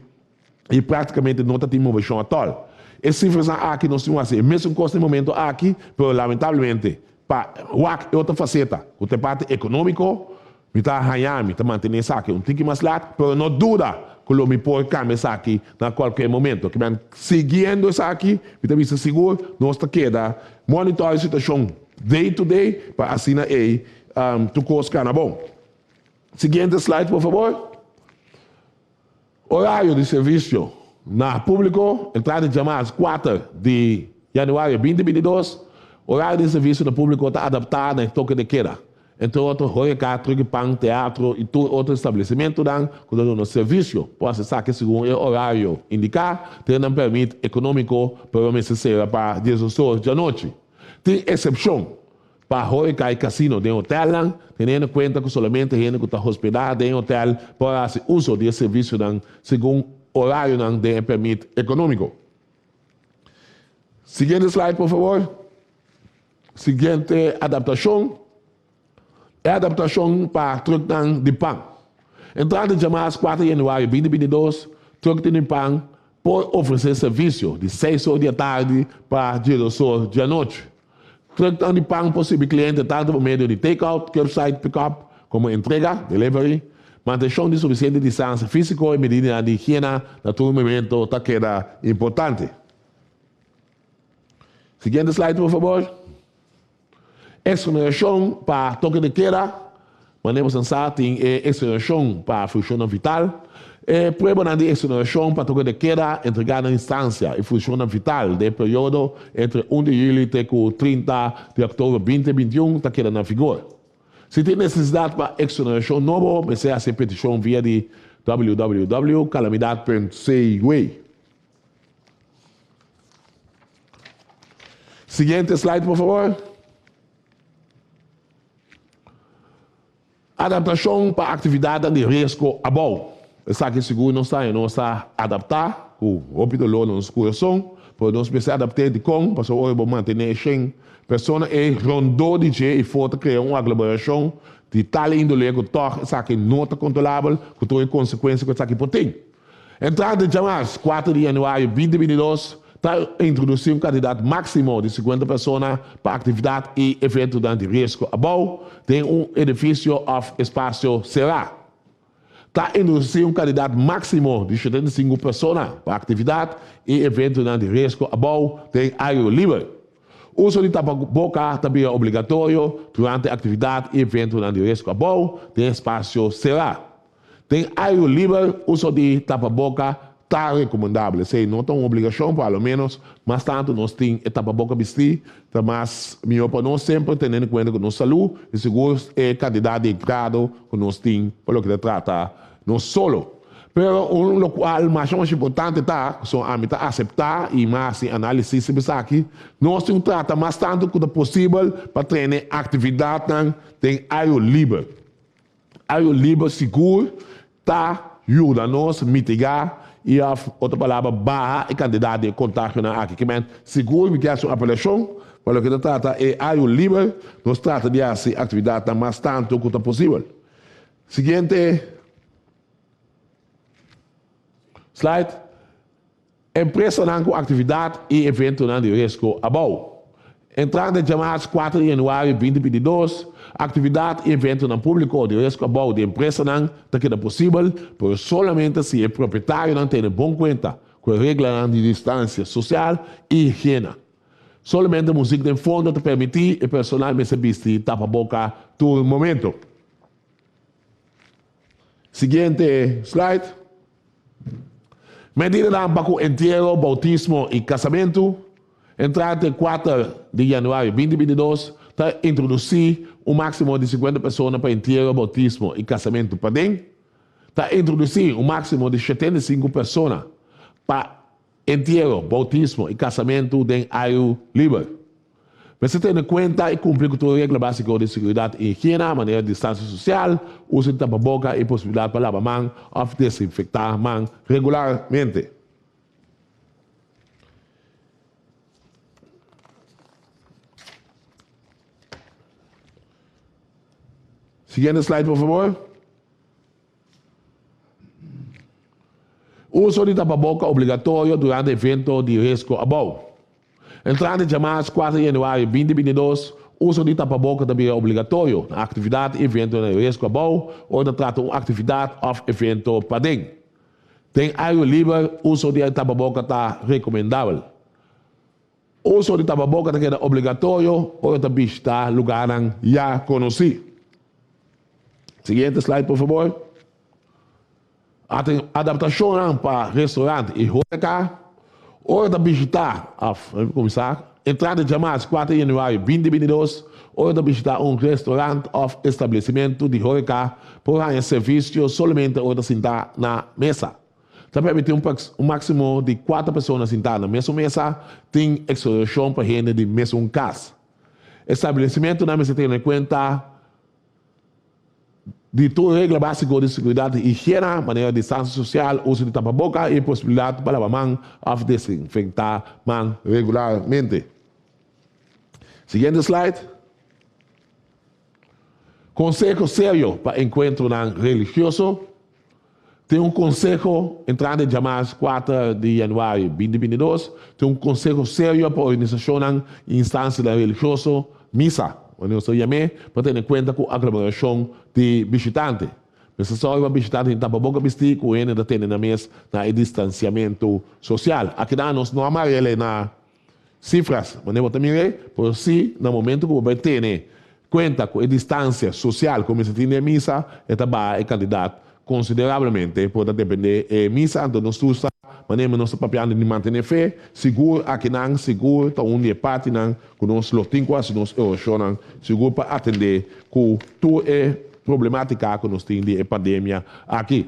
i práktikamente no ta tin moveshon atòl. E sifranan aki nos tin wak hasi e mesun kos na e momento aki, pero lamentablemente pa wak e otro faseta ku ta e parti ekonómiko, mi ta haña mi ta mantené esaki un tiki mas lat, pero no duda ku lo mi por kambia esaki na kualkier momento. Kimen siguiendo esaki mi ta bisa sigur nos ta keda monitor e situashon day to day pa asina ei tur kos kana bon. Siguiente slide por fabor. Orario di servisio. na públiko, entrada djamars 4 di yanüari 2022, orario di servisio na públiko ta adaptá na e toke de keda. Entre otro, horeca, truck di pan, teatro i tur otro establesimentunan ku ta duna servisio por hasi esaki segun e orario indiká den nan pèrmit ekonómiko, pero mester sera pa diesdos or djanochi. Tin eksepshon pa horeca i kasino den hotelnan, teniendo kuenta ku solamente hende ku ta hospedá den e hotel por hasi uso di e servisionan segun orarionan den e pèrmit ekonómiko. Siguiente slide por favor. Siguiente adaptashon E adaptashon pa truknan di pan. Entrante djamas 4 januari 2022, truknan di pan por ofresé servisio di seis or di atardi pa diesdos or di anochi. Truknan di pan por sirbi kliente tantu pa medio di take-out, curbside pick-up, komo entrega, delivery. Mantenshon di sufisiente distansia físiko i medidanan di higiena na tur momento ta keda importante. Siguiente slide por favor. Exonerashon pa toke de keda, Manera boso sa tin e exonerashon pa funshonnan vital. E pruebanan di exonerashon pa toke de keda entregá na instansia i funshonnan vital den e periodo entre un di yüli te ku 30 di òktober 2021 ta keda na vigor. Si tin nesesidat pa exonerashon nobo mester hasi e petishon via di www.calamidad.cw. Siguiente slide, por favor. Adaptashon pa aktividatnan di riesgo abou. Esaki sigur nos ta haña nos ta adaptá ku hopi dolor na nos kurason, pero nos mester adapt'é dikon? Pasobra ora bo mantené e shen persona ei rondó di dje i for ta krea un aglomerashon di tal índole ku tòg esaki no ta kontrolabel ku tur e konsekuensia ku esaki por tin. Entrante djamars, 4 di januari 2022, ta introdusí un kantidat máksimo di 50 persona pa aktividat i eventonan di riesgo abou den un edifisio òf espasio será. Ta introdusí un kantidat máksimo di 75 persona pa aktividat i eventonan di riesgo abou den airu liber. Uso di tapaboka ta bira obligatorio durante aktividat i eventonan di riesgo abou den espasio será. Den airu liber, uso di tapaboka ta rekomendabel. Esei no ta un obligashon, pero a lo ménos mas tantu nos tin e tapaboka bistí, ta mas mihó pa nos, semper teniendo kuenta ku nos salú i sigur e kantidat di grado ku nos tin pa loke ta trata nos solo. Pero un lokual masha masha importante ta, so ami ta aseptá i mi a hasi análisis riba esaki, nos tin ku trata mas tantu ku ta posibel pa trene aktividatnan den airu liber. Algo liber sigur ta yuda nos mitigá i òf otro palabra baha e kantidat di e kontagionan aki. Ke men sigur mi ke hasi un apelashon pa loke ta trata e algo liber nos trata di hasi aktividatnan mas tantu ku ta posibel. Siguiente slide. Empresanan ku aktividat i eventonan di riesgo abou. Entrante djamars 4 di januari 2022, aktividat i eventonan públiko di riesgo abou di empresanan ta keda posibel, pero solamente si e propietarionan tene bon kuenta ku e reglanan di distansia sosial i higiena. Solamente muzik den fondo ta permití, e personal mester bisti tapaboka tur momento. Siguiente slide. Medidanan pa ku entiero, boutismo i kasamentu, Entrante 4 di januari 2022 ta introdusí un máksimo di 50 persona pa entiero, boutismo i kasamentu paden. Ta introdusí un máksimo di 75 persona pa entiero, boutismo i kasamentu den airu liber. Mester tene kuenta i kumpli ku tur regla básiko di seguridat i higiena, manera distansia sosial, uso di tapaboka i posibilidat pa laba man òf desinfektá man regularmente. Siguiente slide por fabor. Uso di tapaboka obligatorio durante evento di riesgo abou. Entrante djamars 4 di januari 2022, uso di tapaboka ta bira obligatorio na aktividat i eventonan di riesgo abou ora ta trata un aktividat òf evento paden. Den airu liber, uso di tapaboka ta rekomendabel. Uso di tapaboka ta keda obligatorio ora ta bishita lugarnan ya konosí. Siguiente slide por fabor. Adaptashonnan pa restaurant i horeca. Ora ta bishitá òf, kuminsá, entrante djamars kuater yanüari binti 22, ora ta bishitá un restaurant òf establesimentu di horeca por haña servisio solamente ora ta sintá na mesa. Ta permití un máksimo di kuater persona sintá na mesun mesa, tin eksklushon pa hende di mesun kas. Establesimentunan mester tene kuenta di tur regla básiko di seguridat i higiena, manera distansia sosial, uso di tapaboka i posibilidat pa laba man òf desinfektá man regularmente. Siguiente slide. Konseho serio pa enkuentronan religioso. Tin un konseho, entrante djamars 4 di yanüari 2022, tin un konseho serio pa organisashonnan i instansianan religioso, misa, manera nos ta yam'é, pa tene kuenta ku aglomerashon di bishitante. Mester sòru pa bishitante tin tapaboka bistí ku hende ta tene nan mes na e distansiamentu sosial. Akinan nos no a mar'el na sifras, manera bo ta mir'é, pero sí na momentu ku bo bai tene kuenta ku e distansia sosial ku mester tin den misa, e ta baha e kantidat konsiderablemente. Por ta dependé e misa, anto nos tur sa manera nos ta papiando di mantené fe, sigur akinan sigur ta un di e partinan ku nos lo tin ku hasi nos orashonnan sigur pa atendé ku tur e problematika ku nos tin di e pandemia aki.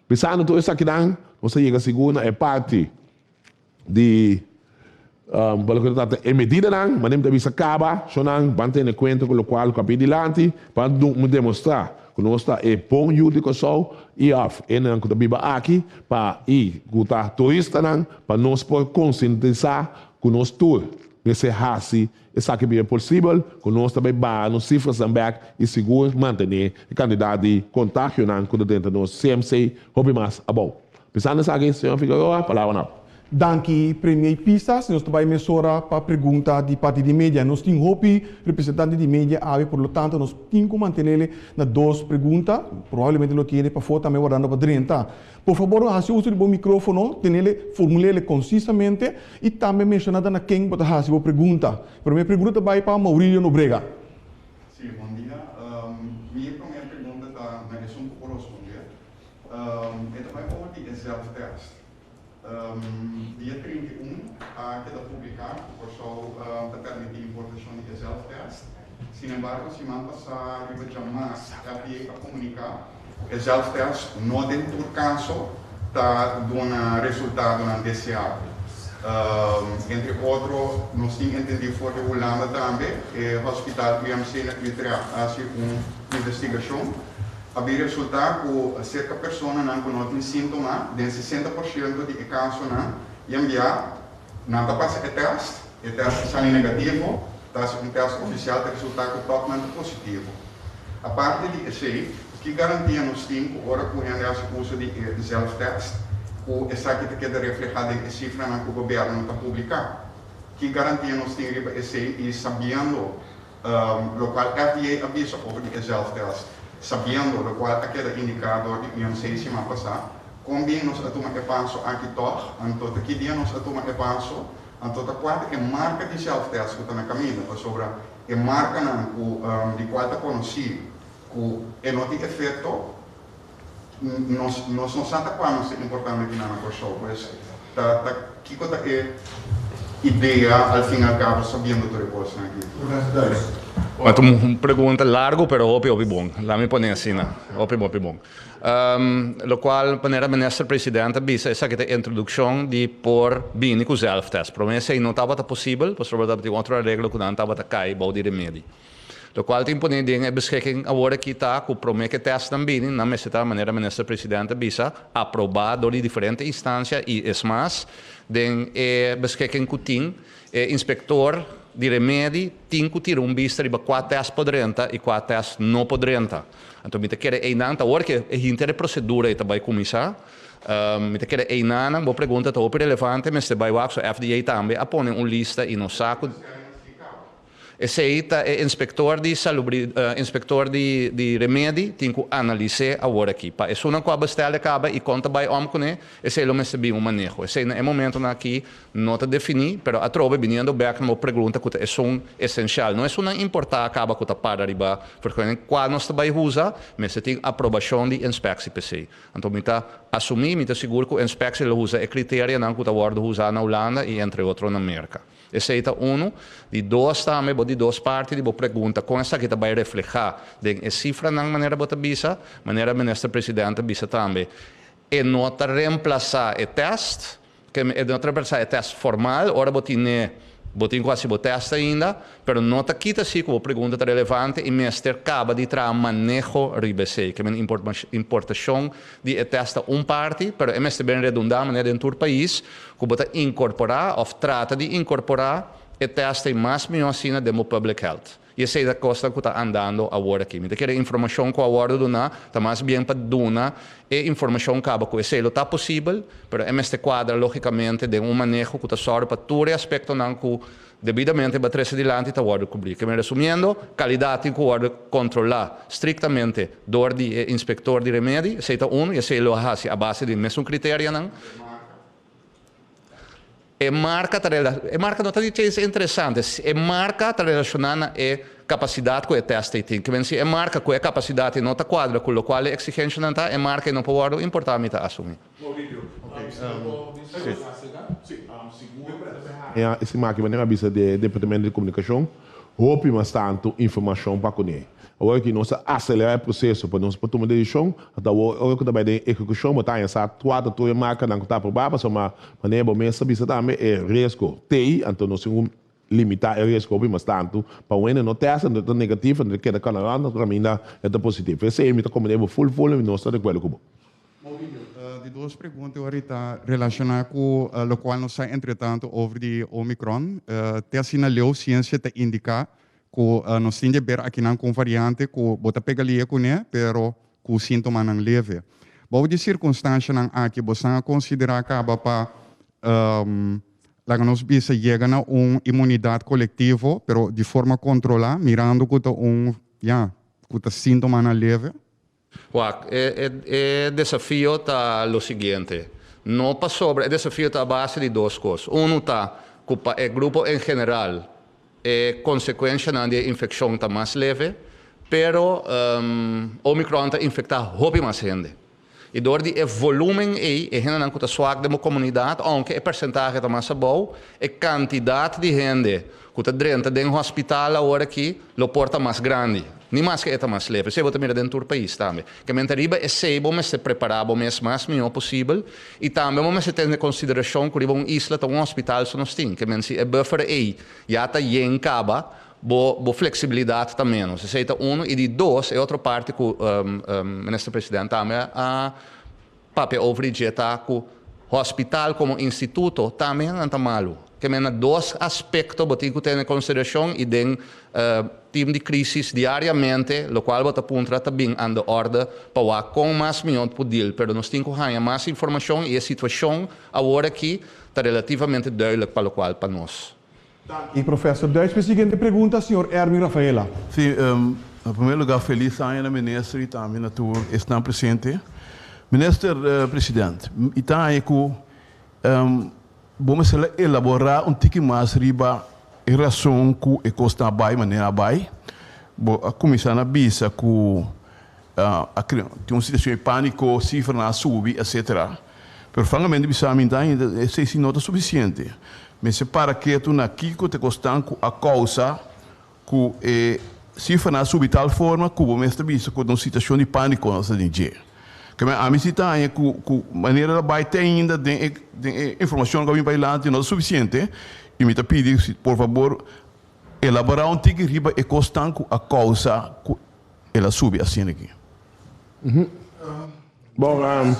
Bisando tur esakinan, nos ta yega sigur na e parti di pa loke ta trata e medidanan, manera mi ta bisa kaba, shonnan ban tene kuenta ku lokual ku a bin dilanti pa demostrá ku nos ta e bon yu di Kòrsou i òf hendenan ku ta biba aki pa i ku ta turistanan pa nos por konsientisá ku nos tur mester hasi esaki bira posibel ku nos ta bai baha nos sifrasnan bèk i sigur mantené e kantidat di kontagionan ku ta drenta nos CMC hopi mas abou. Pensando esaki, señor Figueroa, palabra na bo. Danki Premier Pisas. Nos ta bai mesora pa pregunta di parti di media. Nos tin hopi representante di media awe, por lo tanto nos tin ku mantenele na dos pregunta. Probablemente lo tin hende pafó tambe wardando pa drenta. Por fabor hasi uso di bo microfono, tenele, formulele consisamente y tambe menciona ta na ken bo ta hasi bo pregunta. Prome pregunta ta bai pa Maurilio Nobrega. Sí, bon dia. Mi prome pregunta ta na esun ku por rosponde. E ta bai over di e zelftest. Dia 31 a keda publiká ku Kòrsou ta permití importashon di e zelftest. Sinembargo, siman pasá riba djamas FDA a komuniká ku e zelftest no den tur kaso ta duna resultadonan deseabel. Entre otro, nos tin entendí for di Hulanda tambe, e hospital UMC na Utrecht a hasi un investigashon. A bin resultá ku serka personanan ku no tin síntoma, den 60% di e kasonan yambiá nan ta pasa e tèst, e tèst ta sali negativo, ta hasi un tèst ofisial ta resultá ku tòg nan ta positivo. Aparte di esei, ki garantia nos tin ku ora ku hende hasi uso di e zelftèst ku esaki ta keda reflehá den e sifranan ku gobièrnu ta publiká? Ki garantia nos tin riba esei i sabiendo Lokual FDA a bisa over di e zelftest, sabiendo lokual a keda indiká dor di UMC siman pasá, kon bien nos a tuma e paso aki tòg? Anto ta ki dia nos a tuma e paso? Anto ta kua ta e marka di zelftest ku ta na kaminda? Pasobra e markanan ku di kual ta konosí ku e no tin efekto, nos nos no sa ta kua nos ta importando kinan na Kòrsou. Pues ta ta kiko ta e idea al fin al kabo sabiendo tur e kosnan aki? Bon, ta un pregunta largu pero hopi hopi bon. Laat mi pone asina. Hopi hopi bon. Lokual manera Minister President a bisa esaki ta introdukshon di por bini ku zelftest. Prome esei no tabata posibel pasobra tabatin otro areglo ku nan tabata kai bou di remedi. Lokual tin pone den e beschikking awor aki ta ku prome ku e testnan bini, nan mester ta, manera Minister President a bisa, aprobá dor di diferente instansia i es mas, den e beschikking ku tin, e inspektor di remedi tin ku tira un bista riba kua test por drenta i kua test no por drenta. Anto mi ta kere einan ta awor ku e hinter e prosedura ei ta bai kuminsá. Mi ta kere einanan, bo pregunta ta hopi relevante, mester bai wak, so FDA tambe a pone un lista i nos sa ku. Esei ta e inspektor di salubri inspektor di di remedi tin ku analis'é awor aki. Pa esunnan ku a bestel e kaba i kon ta bai om kuné, esei lo mester bin un maneho. Esei na e momentonan aki no ta definí, pero atrobe biniendo bèk na bo pregunta ku ta esun esenshal. No esunnan importá kaba ku ta para riba vergunning kua nos ta bai usa, mester tin aprobashon di inspeksie p'esei. Anto mi ta asumí, mi ta sigur ku inspeksie lo usa e kriterianan ku ta wòrdu usá na Hulanda i entre otro na Merka. Esei ta unu. Di dos tambe, bo di dos parti di bo pregunta, kon esaki ta bai reflehá den e sifranan manera bo ta bisa? Manera Minister President a bisa tambe, e no ta remplasá e tèst, ke e no ta remplasá e tèst formal, ora bo tine, bo tin ku hasi bo tèst ainda, pero no ta kita si ku bo pregunta ta relevante i mester kaba di traha maneho riba esei. Ke men importashon di e tèst ta un parti, pero e mester ben redundá manera den tur pais ku bo ta inkorporá òf trata di inkorporá e tèst ei mas mihó asina den bo public health. I esei ta kosnan ku ta andando awor aki. Mi ta kere informashon ku a wòrdu duná ta mas bien pa duna e informashon kaba ku esei lo ta posibel, pero e mester kuadra lógikamente den un maneho ku ta sòru pa tur e aspektonan ku Debidamente ba trese dilanti ta wòrdu kubrí. Ke men resumiendo, kalidat tin ku wòrdu kontrolá striktamente dor di e inspektor di remedi, esei ta unu i esei lo a hasi a base di mesun kriterianan. E marka ta rela, e marka no ta di chens interesante, e marka ta relashoná na e kapasidat ku e tèst ei tin. Ke men si e marka ku e kapasidat ei no ta kuadra ku lokual e eksigenshanan ta, e marka ei no por wòrdu importá, mi ta asumí. Estimá ki manera a bisa di e Departamento di Komunikashon, hopi mas tantu informashon pa kuné. Awor ki nos a aselerá e proseso pa nos por tuma desishon, ata awor ora ku ta bai den ehekushon bo ta haña sa kua ta tur e markanan ku ta aprobá pasobra manera bo mes a bisa tambe e riesgo t'ei, anto nos tin ku limitá e riesgo hopi mas tantu pa un hende no tèst anto e ta negativo anto e keda kana rònt anto kaminda e ta positivo. Esei mi ta komprendé bo ful ful i nos ta di akuerdo ku bo. Mauricio, di dos pregunta ora ta relaciona cu locual nos sa entretanto over di Omicron. Te asina leu ciencia ta indica cu nos tin di ber akinan cu un variante cu bo ta pega lie cune pero cu sintomanan leve. Bou di circunstancianan aki bosan a considera caba pa laga nos bisa yega na un inmunidad colectivo pero di forma controla mirando cu ta un ya cu ta sintomanan leve? Wak, e e desafio ta lo siguiente, no pasobra e desafio ta a base di dos kos. Unu ta ku pa e grupo en general e konsekuenshanan di e infekshon ta mas leve, pero Omicron ta infektá hopi mas hende. I dor di e volúmen ei, e hendenan ku ta swak den bo komunidat, ounke e persentahe ta mas abou, e kantidat di hende ku ta drenta den hospital awor aki lo por ta mas grandi, ni maske e ta mas leve. Esei bo ta mira den tur pais tambe. Ke men ta riba esei bo mester prepará bo mes mas mihó posibel i tambe bo mester tene konsiderashon ku riba un isla ta un hospital so nos tin. Ke men si e buffer ei ya ta yen kaba, bo bo fleksibilidat ta ménos. Esei ta unu. I di dos, e otro parti ku Minister President tambe a Papia over di dje ta ku hospital komo instituto tambe nan ta malu. Ke men na dos aspekto bo tin ku tene konsiderashon i den team di krisis diariamente lokual bo ta puntra ta bin aan de orde pa wak kon mas mihó por deal pero nos tin ku haña mas informashon i e situashon awor aki ta relativamente duidelijk pa lokual pa nos. Danki Professor Duits. Mi siguiente pregunta señor Erwin Rafaela. Sí, na primer lugar felis aña na minister y tambe na tur esnan presente. Minister President, mi ta haña cu bo mester la elabora un tiki mas riba e rason cu e cosnan a bay manera a bay. Bo a cuminsa na bisa cu a crea tin un situacion di panico, cifranan a subi, etcetera. Pero francamente bisa mi ta haña esey si no ta suficiente. Mester para ketu na kiko ta e kosnan ku a kousa ku e sifranan a subi tal forma ku bo mes ta bisa ku ta un situashon di pániko nos ta den dje. Keme ami si ta haña ku ku manera ta bai te ainda den e den e informashon ku a bin pa dilanti no ta sufisiente i mi ta pidi si por fabor elaborá un tiki riba e kosnan ku a kousa ku el a subi asina aki. Bon,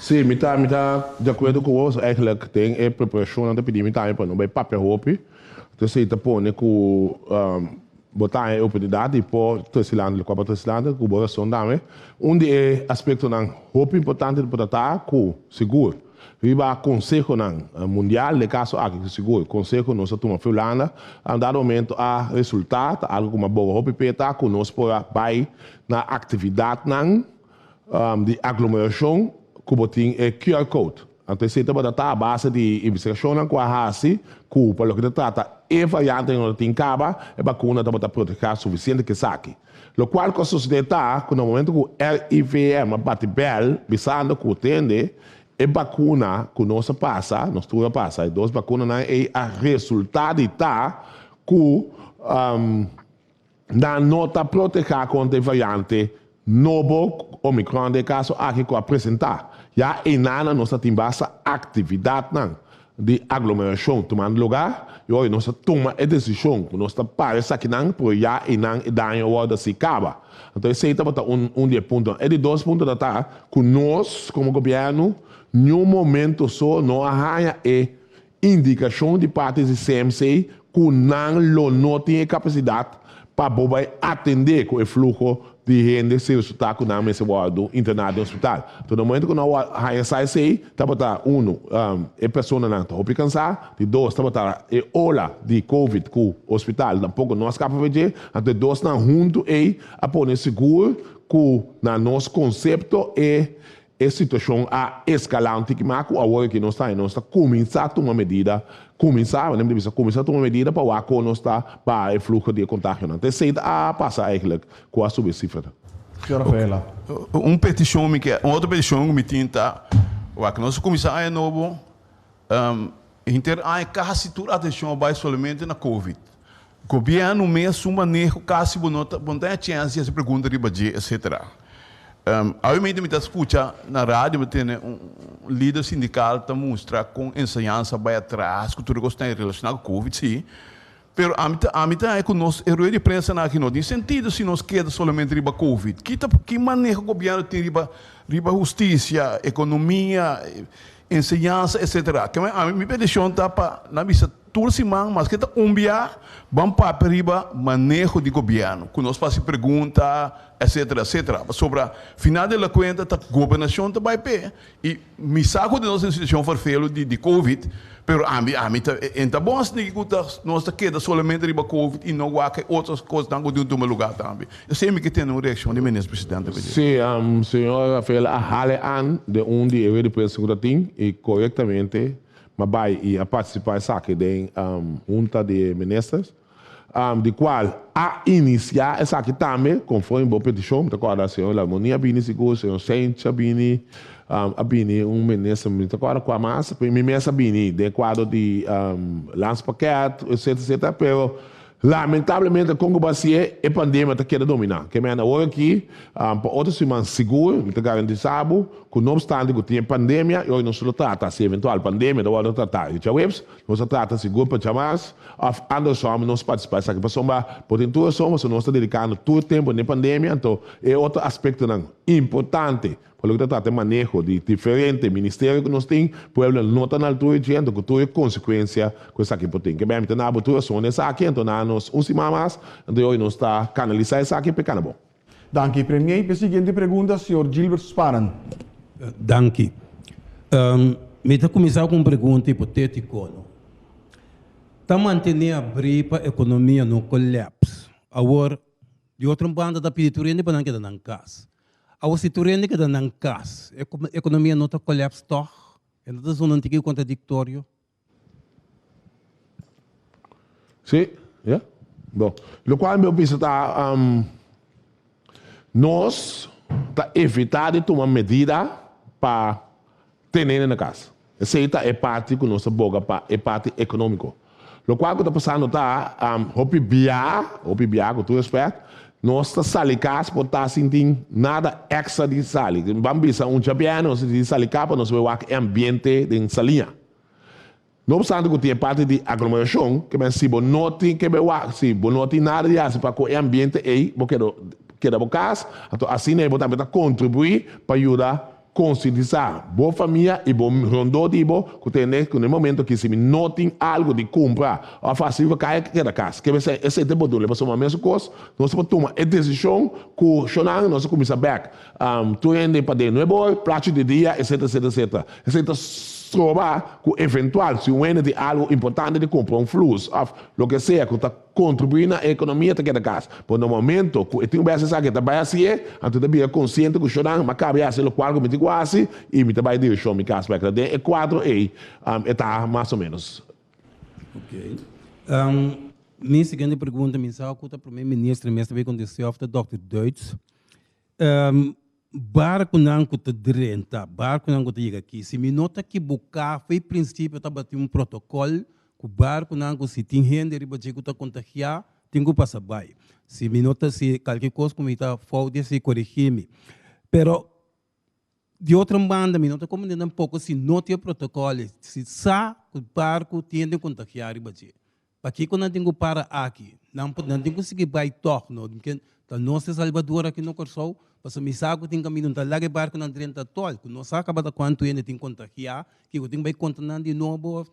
si, mi ta, mi ta di akuerdo ku bo. Eigenlijk den e preparashonnan ta pidi mi tambe pa no bai papia hopi. Entonces ei ta pone ku bo ta haña e oportunidat di por trese lanta lokual por trese lanta, ku bo rason tambe. Un di e aspektonan hopi importante por ta ta ku sigur. Riba konsehonan mundial, den e kaso aki ku sigur konseho nos a tuma for Hulanda, a dado momento a resultá ta algu ku m'a boga hopi p'e ta ku nos por a bai na aktividatnan di aglomerashon ku bo tin e QR code. Anto esei tabata ta a base di investigashonnan ku a hasi ku pa loke ta trata e variante ku no ta tin kaba, e bakuna tabata protehá sufisiente ku esaki. Lokual ku a sosodé ta ku na momento ku RIVM a bati bèl bisando ku tende e bakuna ku nos a pasa, nos tur a pasa, e dos bakunanan ei a resultá di ta ku nan no ta protehá kontra e variante nobo, Omicron den e kaso aki ku a presentá. Ya einan nos ta tin basta aktividatnan di aglomerashon tumando lugá i ora nos a tuma e desishon ku nos ta para esakinan pero ya einan e daño a wòrdu hasi kaba. Anto esei tabata un un di e puntonan. E di dos punto ta ta ku nos komo gobièrnu niun momento so no a haña e indikashon di parti di CMC ku nan lo no tin e kapasidat pa bo bai atendé ku e fluho di hende si resultá ku nan mester wòrdu interná den hospital. Anto na momento ku nan a haña sa esei, tabata unu, e personanan ta hopi kansá, di dos, tabata e ola di covid ku hospital tampoko no a skapa pa dje, anto e dosnan huntu ei a pone sigur ku na nos konsepto e E situashon a eskalá un tiki mas ku awor aki nos ta i nos ta kuminsá tuma medida, kuminsá, wanneer mi ta bisa kuminsá tuma medida pa wak kon nos ta baha e fluho di e kontagionan. Ta esei ta a pasa eigentlik ku a subi e sifranan. Señor Rafaela. Un petishon mi ke, un otro petishon ku mi tin ta wak nos a kuminsá aña nobo, henter aña kasi tur atenshon a bai solamente na covid. Gobièrnu mes su maneho kasi bo no ta bo no ta haña chèns di hasi pregunta riba dje etcetera. Obviamente mi ta skucha na radio mi tene un lider sindikal ta mustra kon enseñansa bai atras ku tur e kosnan relashoná ku covid si, pero ami ta ami ta haña ku nos e rueda di prensanan aki no tin sentido si nos keda solamente riba covid. Ki ta ki maneho gobièrnu tin riba riba hustisia, ekonomia, enseñansa etcetera. Keme ami mi petishon ta pa nan bisa Tur siman, maske ta un bia, ban papia riba maneho di gobièrnu, ku nos por hasi pregunta, etcetera, etcetera. Pasobra final de la kuenta ta gobernashon ta bai p'e i mi sa ku nos den situashon ferfelu di di covid, pero ami ami ta e ta bon asina ku ta nos ta keda solamente riba covid i no wak e otro kosnan ku tin tuma lugá tambe. Esei mi ke tene un reakshon di Minister Presidente pa dje. Sí, señor Rafael a hale an den un di e rueda di prensa ku ta tin i korektamente Ma bai i a partisipá esaki den Hunta di Ministers, di kual a inisiá esaki tambe konforme bo petishon. Mi ta kòrda señor Larmonie a bini sigur, señor Sench a bini, a bini un minister, mi ta kòrda kua mas, mi mes a bini den kuadro di Landspakket, etcetera, etcetera, pero Lamentablemente kon ku bo hasié e pandemia ta keda dominá. Ke mende awor aki pa otro siman sigur mi ta garantisa bo ku no opstante ku tin e pandemia i ora nos lo trata si eventual pandemia ta wòrdu tratá e djaweps nos ta trata sigur pa djamars òf andersom nos partisipá esaki pasobra bo tin tur rason pasobra nos ta dedikando tur tempu na e pandemia anto e otro aspektonan importante Pa loke ta trata e maneho di diferente ministerio ku nos tin, pueblo no ta na altura dje, anto ku tur e konsekuensia ku esaki por tin. Ke bèn mi ta na bo tur rason esaki, anto na nos un siman mas, anto yoy nos ta kanalisá esaki p'e kana bon. Danki, Premier. P'e siguiente pregunta, señor Gilbert Sparen. Danki. Mi ta kuminsá ku un pregunta hipotétiko, no. Ta mantené abrí pa ekonomia no kolèps. Awor, di otro banda ta pidi tur hende pa nan keda nan kas. Awor si tur hende keda nan kas, e ekonomia no ta kolèps tòg? E no ta zona un tiki kontradiktorio? Sí, ya. Bon. Lokual mi por bisa ta, nos ta evitá di tuma medida pa tene hende na kas. Esei ta e parti ku nos ta boga pa e parti ekonómiko. Lokual ku ta pasando ta, hopi bia, hopi bia ku tur rèspèt, nos ta sali kas por ta sin tin nada èkstra di sali. Ban bisa un djabièrnè nos ta di sali kas pa nos bai wak e ambiente den Saliña. No opstante ku tin e parti di aglomerashon, ke men si bo no tin ke bai wak, si bo no tin nada di hasi pa ku e ambiente ei, bo keda keda bo kas, anto asina ei bo tambe ta kontribuí pa yuda. Konsientisá bo famia i bo rondó di bo ku tende ku na e momento aki si mi no tin algu di kumpra òf hasi riba kaya keda kas. Ke mester esei ta e bodule pasobra mesun kos nos por tuma e desishon ku shonnan nos a kuminsá bèk tur hende paden nuebe or plachi di dia etcetera etcetera etcetera. Esei ta stroba ku eventual si un hende tin algu importante di kumpra un flus òf loke sea ku ta Kontribuí na e ekonomia ta keda kas. Pero na momento ku e tin un bes esaki e ta bai hasié, anto e ta bira konsiente ku shornan, m'a kaba di hasi lokual ku mi tin ku hasi i mi ta bai direkshon mi kas bèk. Ta den e kuadro ei e ta mas o ménos. Ok. Mi siguiente pregunta, mi sa ku ta Prome Minister mes ta bai kontest'é òf ta Dòkter Duits. Barkunan ku ta drenta, barkunan ku ta yega aki, si mi no ta kibuká, fo'i prinsipio tabatin un protokòl ku barkunan ku si tin hende riba dje ku ta kontagiá, tin ku pasa bai. Si mi no ta, si kalke kos ku mi ta fout di esei, korigí mi. Pero di otro banda mi no ta komprendé tampoko si no tin e protokòl ei, si sa ku barku tin hende kontagiá riba dje. Pakiko nan tin ku para aki? Nan por, nan tin ku sigui bai tòg, no? Ken ta nos e Salbador aki na Kòrsou? Pasobra mi sa ku tin kaminda, no ta laga e barkunan drenta tòl, ku no sa kaba ta kuantu hende tin kontagiá, kiko tin bai konta nan di nobo?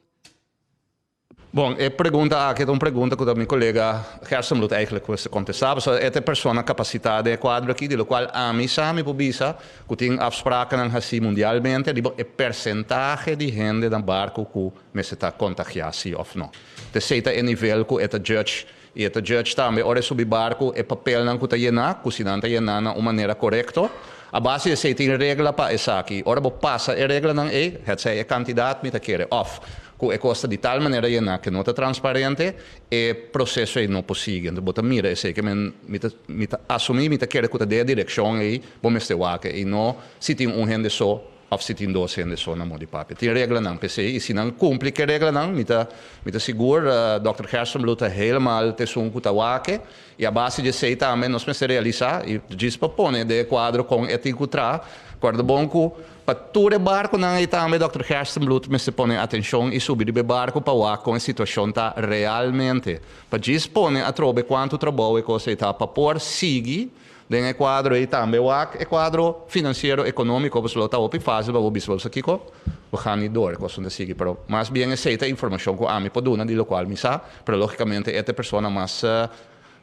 Bon, e pregunta aki ta un pregunta ku ta mi kolega Gerstenbluth eigenlijk mester kontestá, pasobra e ta e persona kapasitá den e kuadro aki, di lokual ami sa mi por bisa ku tin afsprakennan hasí mundialmente riba e persentahe di hende na barku ku mester ta kontagiá si òf no. T'esei ta e nivel ku e ta judge i e ta judge tambe ora e subi barku e papelnan ku ta yená ku si nan ta yená na un manera korekto. A base di esei tin regla pa esaki. Ora bo pasa e reglanan ei, hetsei e kantidat mi ta kere òf ku e kos ta di tal manera yená ku no ta transparente, e proseso ei no por sigui. Enton bo ta mira esei ke men mi ta mi ta asumí mi ta kere ku ta den e direkshon ei bo mester wak i no si tin un hende so. Of si tin dos hende so na modi papia. Tin reglanan p'esei i si nan kumpli ku e reglanan mi ta mi ta sigur Dòkter Gerstenbluth ta helemaal t'esun ku ta wak i a base di esei tambe nos mester realisá i djis pa pone den e kuadro kon e tin ku traha. Kòrda bon ku pa tur e barkunan ei tambe Dòkter Gerstenbluth mester pone atenshon i subi riba e barku pa wak kon e situashon ta realmente pa djis pone atrobe kuantu trabou e kos ei ta pa por sigui Den e kuadro ei tambe wak e kuadro finansiero ekonómiko pasobra lo ta hopi fásil pa bo bisa bo sa kiko bo gaan niet door e kos no ta sigui pero mas bien esei ta informashon ku ami por duna di lokual mi sa pero lógikamente e ta e persona mas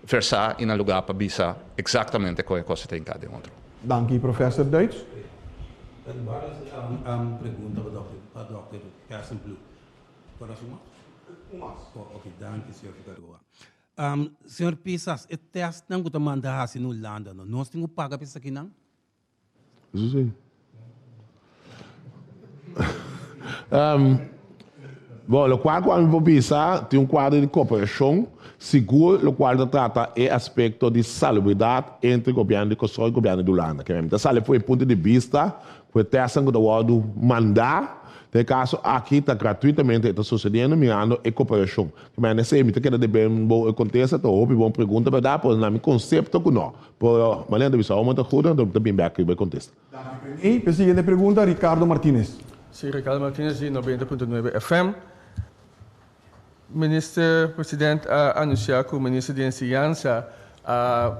versá i na lugá pa bisa eksaktamente kon e kos ta hinká den otro. Danki Professor Duits. Ten varios pregunta pa Dòkter Gerstenbluth. Por haci un mas? Un mas. Oh, ok, danki señor Figueroa. Señor Pisas, e testnan ku ta manda hasi na Hulanda, no, nos tin ku paga pa esakinan? Eso si. Bon, lokual ku ami por bisa, tin un kuadro di koperashon sigur lokual ta trata e aspekto di salubridat entre gobièrnu di Kòrsou i gobièrnu di Hulanda. Ke mi ta sali for e punto di bista ku e testnan ku ta wòrdu mandá, den e kaso aki ta gratuitamente e ta sosediendo mirando e koperashon. Mane esei mi ta keda de ben bo e kontesta ta hopi bon pregunta berdad pero na mi konsepto ku no pero manera ta bisa ome ta goede anto mi ta bin bek riba e kontesta. Danki Premier. P'e siguiente pregunta Ricardo Martinez. Si, Ricardo Martinez di 90.9 FM. Minister President a anuncia cu Minister di Enseñansa a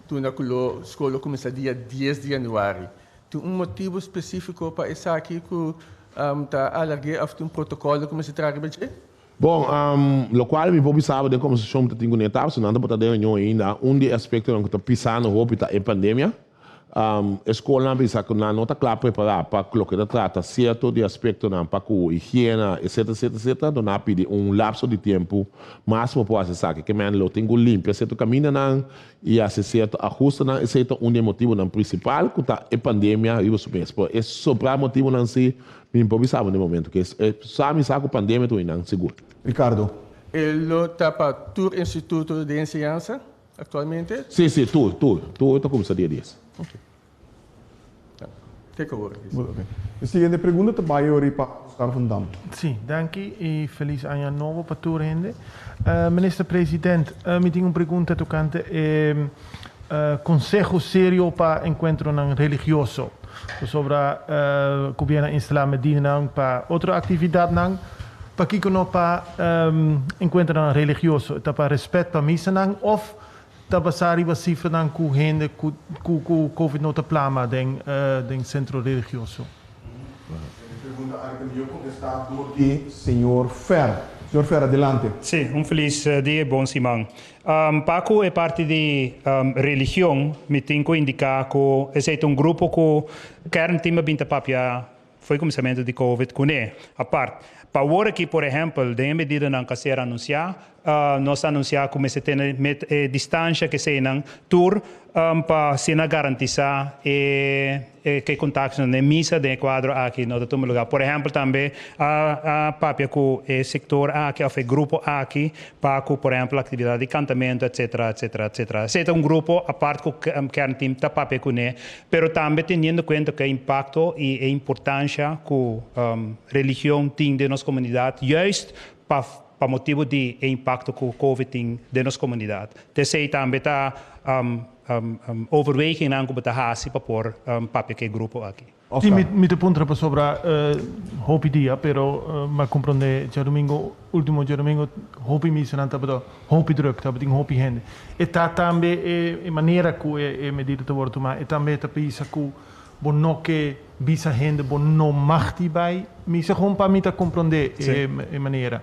duna cu lo scol lo cuminsa dia dies di januari. Tin un motibo specifico pa esaki cu ta alargue of tin un protocolo cu mester traha riba dje? Bon, lokual mi por bisa bo den kombersashon mi ta tin ku Neta, pasobra nan ta por ta den reunion ainda, un di e aspektonan ku ta pisa nos hopi ta e pandemia. E skolnan a bisa ku nan no ta kla prepará pa loke ta trata sierto di aspektonan pa ku higiena, etsetera, etsetera, etsetera. Anto nan a pidi un lapso di tempu mas pa por hasi esaki. Ke men lo tin ku limpia sierto kamindanan i hasi sierto ahustenan. Esei ta un di e motibunan prinsipal ku ta e pandemia riba su mes. Pero e sobrá motibunan si Mi por bisa bo den momento ke e sa mi sa ku pandemia ta uni nan sigur. Ricardo. E lo ta pa tur instituto di enseñansa aktualmente? Si, si, tur, tur. Tur ta kumsa dia dies. Ok. Te kobor. Ok. E siguiente pregunta ta bai ori pa Oscar van Dam. Si, danki i felis aña nobo pa tur hende. Minister President, mi tin un pregunta tokante e Conseho serio pa encuentronan religioso. Pasobra gobierno a instala medidanan pa otro actividadnan, pakico no pa encuentronan religioso? Ta pa respet pa misanan of ta basá riba sifranan ku hende ku ku Covid no ta plama den den sentro religioso? E pregunta aki ta mihó kontestá dor di señor Fer. Señor Fer, adelante. Sí, un felis dia i bon siman. Pa ku e parti di religion, mi tin ku indiká ku esei ta un grupo ku kernteam a bin ta papia Foi kuminsamentu di Covid kuné. Apart, pa awor aki, por ehèmpel, den e medidanan ku a ser anunsiá, nos a anunsiá ku mester tene met e distansha ku eseinan tur pa asina garantisá e ku e kontaktonan den misa den e kuadro aki no ta tuma lugá. Por ehèmpel, tambe a papia ku e sektor aki òf e grupo aki pa ku, por ehèmpel, aktividat di kantamentu, etsetera, etsetera, etsetera. Esei ta un grupo apart ku kernteam ta papia kuné. Pero tambe teniendo cuenta cu e impacto y e importancia cu religion tin den nos comunidad, juist pa pa motibo di e impacto cu covid tin den nos comunidad. T'esey tambe ta overwegingnan cu bo ta haci pa por papia cu e grupo aki. Sí, mi ta puntra pasobra hopi dia, pero mi a comprende djadomingo, ultimo djadomingo, hopi misanan tabata hopi druk, tabatin hopi hende. E ta tambe e manera ku e medida ta wòrdu tumá. E tambe ta bisa ku bo no ke bisa hende bo no mag di bai misa, gewoon pa mi ta komprondé e manera.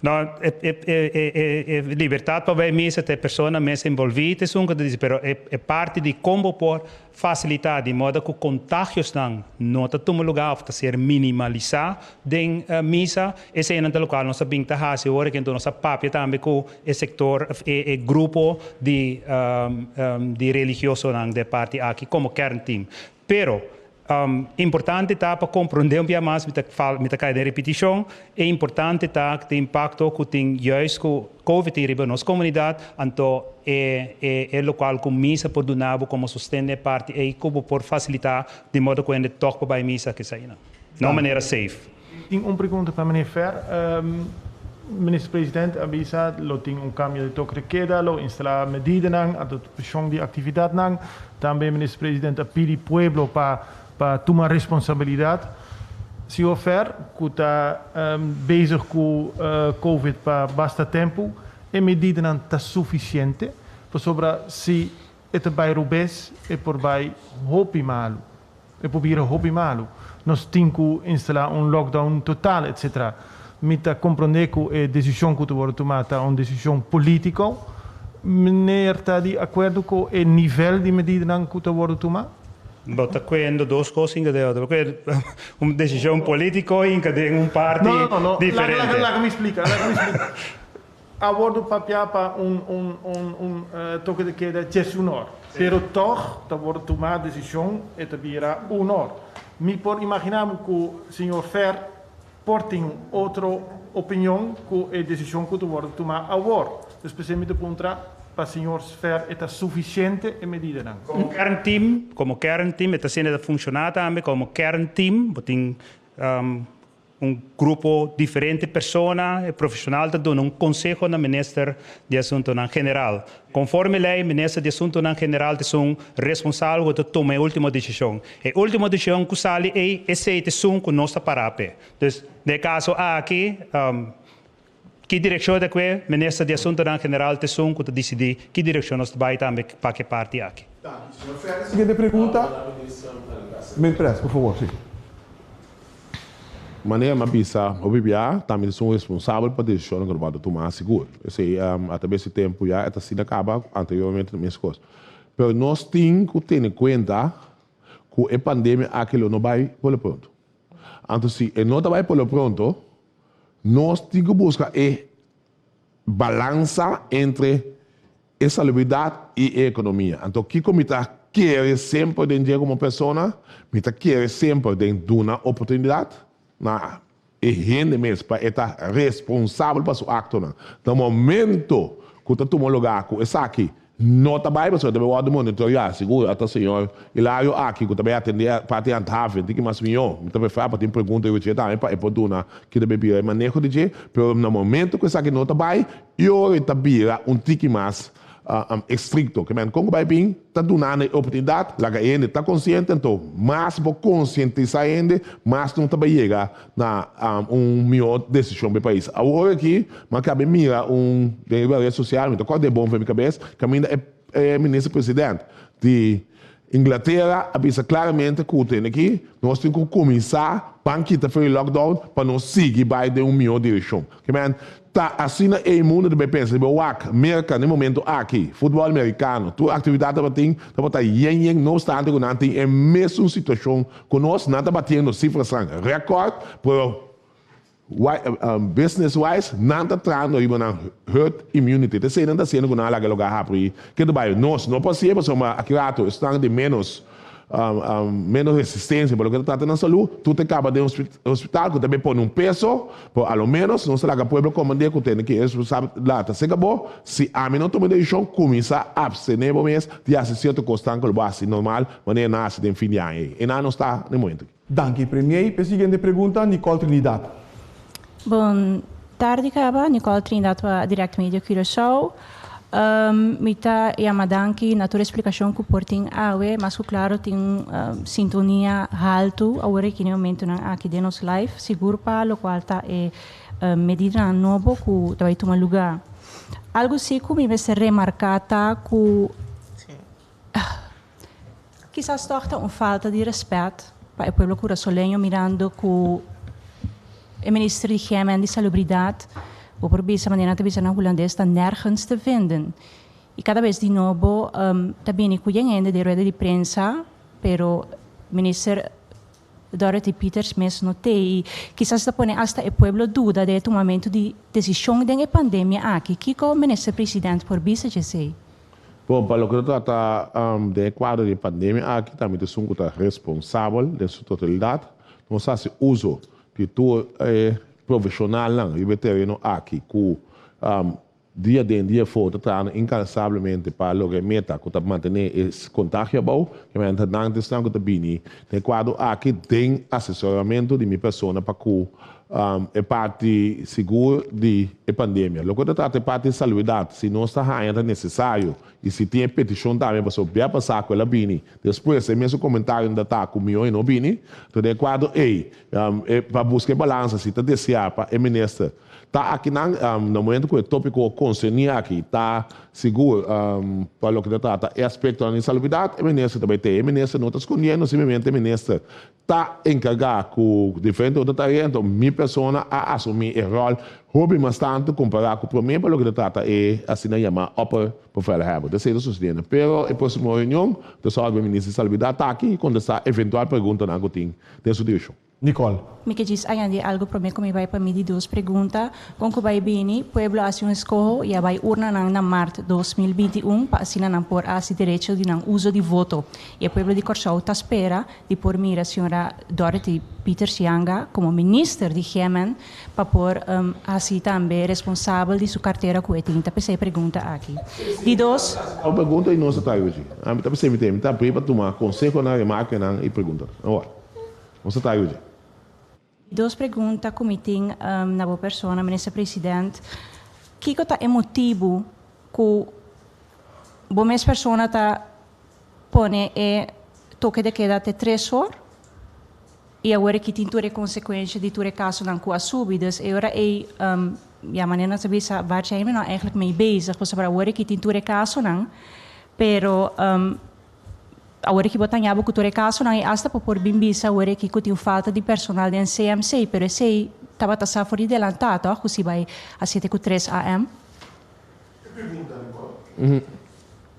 No, e libertat pa bai misa ta e persona mes envolví ta esun ku ta disi, pero e parti di kon bo por Fasilitá di moda ku kontagiosnan no ta tuma lugá òf ta ser minimalisá den misa. Eseinan ta lokual nos a bin ta hasi ora ku nos a papia tambe ku e sektor òf e grupo di di religiosonan den e parti aki komo kernteam. Pero importante ta pa komprondé un bia mas, mi ta mi ta kai den ripitishon, e importante ta ku tin impakto ku tin juist ku Covid tin riba nos komunidat, anto e e e lokual ku misa por duna bo komo sosten den e parti ei ku bo por fasilitá di modo ku hende tòg por bai misa keseinan na un manera safe. Tin un pregunta pa meneer Fer. Minister President a bisa lo tin un kambio di toke de keda, lo instalá medidanan, adopshon di aktividatnan. Tambe Minister President a pidi pueblo pa pa tuma responsabilidat. Señor Fer, ku ta bezig ku Covid pa basta tempu, e medidanan ta sufisiente? Pasobra si e ta bai rubes e por bai hopi malu. E por bira hopi malu. Nos tin ku instalá un lockdown total, etcetera. Mi ta komprondé ku e desishon ku ta wòrdu tumá ta un desishon polítiko. Meneer ta di akuerdo ku e nivel di medidanan ku ta wòrdu tumá? Bo ta kuendo dos kos inka den otro. Porque un desishon polítiko inka den un parti No, no, no. diferente. Laga, laga mi splika, laga mi splika. A wòrdu papiá pa un, un, un, un toke de keda djes un or. Pero tòg ta wòrdu tumá desishon e ta bira un or. Mi por imaginá mi ku señor Fer por tin un otro opinion ku e desishon ku ta wòrdu tumá awor. Dus p'esei mi ta puntra pa señor Sfer e ta sufisiente e medidanan. Komo kernteam, komo kernteam e ta asina e ta funshoná tambe komo kernteam, bo tin un grupo diferente persona, e profeshonal ta duna un konseho na minister di asuntunan general. Konforme lei, minister di asuntunan general ta esun responsabel ku ta tuma e ultimo desishon. E ultimo desishon ku sali ei, esei ta esun ku nos ta pará p'e. Dus, den e kaso aki, ki direkshon ta kue, minister di asuntunan general ta esun ku ta disidí ki direkshon nos ta bai tambe pa ku e parti aki. Danki, señor Ferri. Siguiente pregunta. Meneer Perez, por favor, si. Manera mi a bisa hopi bia, ta mi esun responsabel pa desishonnan ku nos a tuma sigur. Esei atrabes di tempu ya e ta asina kaba, anteriormente ta meskos. Pero nos tin ku tene kuenta ku e pandemia aki lo no bai por lo pronto. Anto si e no ta bai por lo pronto, nos tin ku buska e balansa entre e salubridat i e ekonomia. Anto kiko mi ta kere semper den dje komo persona? Mi ta kere semper den duna oportunidat na e hende mes pa e ta responsabel pa su aktonan. Na momento ku ta tuma lugá ku esaki no ta bai pasobra ta bai wòrdu monitoreá, sigur ata señor Hilario aki ku ta bai atendé parti handhaving tin ki mas mihó. Mi ta preferá pa tin pregunta riba dje tambe pa e por duna ki ta bai bira e maneho di dje, pero na momento ku esaki no ta bai, I ora e ta bira un tiki mas estricto, ke men kon ku bai bin ta duna nan e oportunidat, laga e hende ta konsiente, anto mas bo konsientisá e hende, mas nan ta bai yega na un mihó desishon pa e pais. Awor aki, mi a kaba mira un den riba red sosial, mi ta kòrda e bon for mi kabes, kaminda e. e minister president di Inglatera a bisa klaramente ku tene ki nos tin ku kuminsá ban kita for di lockdown pa nos sigui bai den un mihó direkshon. Ke men ta asina ei mundu ta bai pensa riba wak Merka na e momento aki, futbòl merikano, tur aktividat tabatin tabata yen yen no opstante ku nan tin e mesun situashon ku nos, nan ta batiendo sifrasnan rèkòrt, pero Business wise, nan ta trahando riba nan herd immunity. Ta esei nan ta haciendo cu nan a laga e lugar habri. Ke ta bay? Nos no por hacié pasobra aki rato esnan di menos menos resistencia pa loke ta trata nan salud, tur ta caba den hospital cu ta bay pone un peso, pero a lo menos nos ta laga pueblo comprende cu tene ki responsabilidad ta cerca bo. Si ami no tuma decision, cuminsa abstene bo mes di haci cierto cosnan cu lo bo haci normal manera nan haci den fin di aña ey. Enan nos ta na e momento aki. Danki Premier. P'e siguiente pregunta, Nicole Trinidad. Bon tardi kaba, Nicole Trinidad pa Direct Media Curaçao. Mi ta yama danki na tur e splikashon ku por tin awe. Mas ku klaro tin sintonia haltu awor aki na e momentunan aki den nos live, sigur pa lokual ta e medidanan nobo ku ta bai tuma lugá. Algu si ku mi mester remarká ta ku. Kisas tòg ta un falta di rèspèt pa e pueblo kurasoleño mirando ku e minister di GMN di Salubridat, bo por bisa manera nan ta bisa na hulandes, ta nergens te vinden. I kada bes di nobo ta bini ku yen hende den rueda di prensa, pero minister Dorothy Pieters mes no te i kisas ta pone asta e pueblo duda den e tumamentu di desishon den e pandemia aki. Kiko minister president por bisa djesei? Bon, pa loke ta trata den e kuadro di e pandemia aki, tambe ta esun ku ta responsabel den su totalidat. Nos hasi uso di tur e profeshonalnan riba e tereno aki ku dia den dia afó ta trahando inkansablemente pa logra e meta ku ta mantené e kontagio abou. Ke manera nan ta esnan ku ta bini den e kuadro aki den asesoramentu di mi persona pa ku E parti sigur di e pandemia. Loke ta trata e parti di salubridat, si nos ta haña ta nesesario i si tin e petishon tambe pasobra bia pasá ku el a bini, despues e mesun komentario ta ta ku mihó e no bini. Enton den e kuadro ei, pa buska e balansa si ta deseá pa e minister ta akinan na momento ku e topiko konserní aki ta sigur pa loke ta trata e aspektonan di salubridat, e minister ta bai te. E minister no ta skondiendo, simplemente e minister ta enkargá ku diferente otro tarea, enton mi persona a asumí e ròl hopi mas tantu kompará ku promé pa loke ta trata e asina yamá opperbevelhebber. Ta esei ta susediendo. Pero e próksimo reunion ta sòrg pa e Minister di Salubridat ta aki i kontestá eventual preguntanan ku tin den su direkshon. Nicole. Mi ke djis añadí algu promé ku mi bai pa mi di dos pregunta. Kon ku bai bini, pueblo a hasi un eskoho i a bai urnanan na mart 2021 pa asina nan por a hasi derecho di nan uso di voto. I e pueblo di Kòrsou ta spera di por mira señora Dorothy Pieters Janga komo minister di GMN pa por hasi tambe responsabel di su kartera ku e tin. Ta p'esei e pregunta aki. Di dos. Un pregunta i nos ta trae hochi. Ami ta p'esei mi ta mi ta abrí pa tuma konsehonan, remarkenan i preguntanan. Awor, nos ta trae hochi. Di dos pregunta ku mi tin na bo persona, Minister President, kiko ta e motibu ku bo mes persona ta pone e toke de keda te tres or i awor aki tin tur e konsekuensha di tur e kasonan ku a subi. Dus e ora ei, ya manera nos a bisa, waar zijn we nou eigenlijk mee bezig? Pasobra awor aki tin tur e kasonan, pero awor aki bo ta haña bo ku tur e kasonan i asta bo por bin bisa awor aki ku tin falta di personal den CMC, pero esei tabata sa for di delantá tòg ku si bai a siete ku tres AM.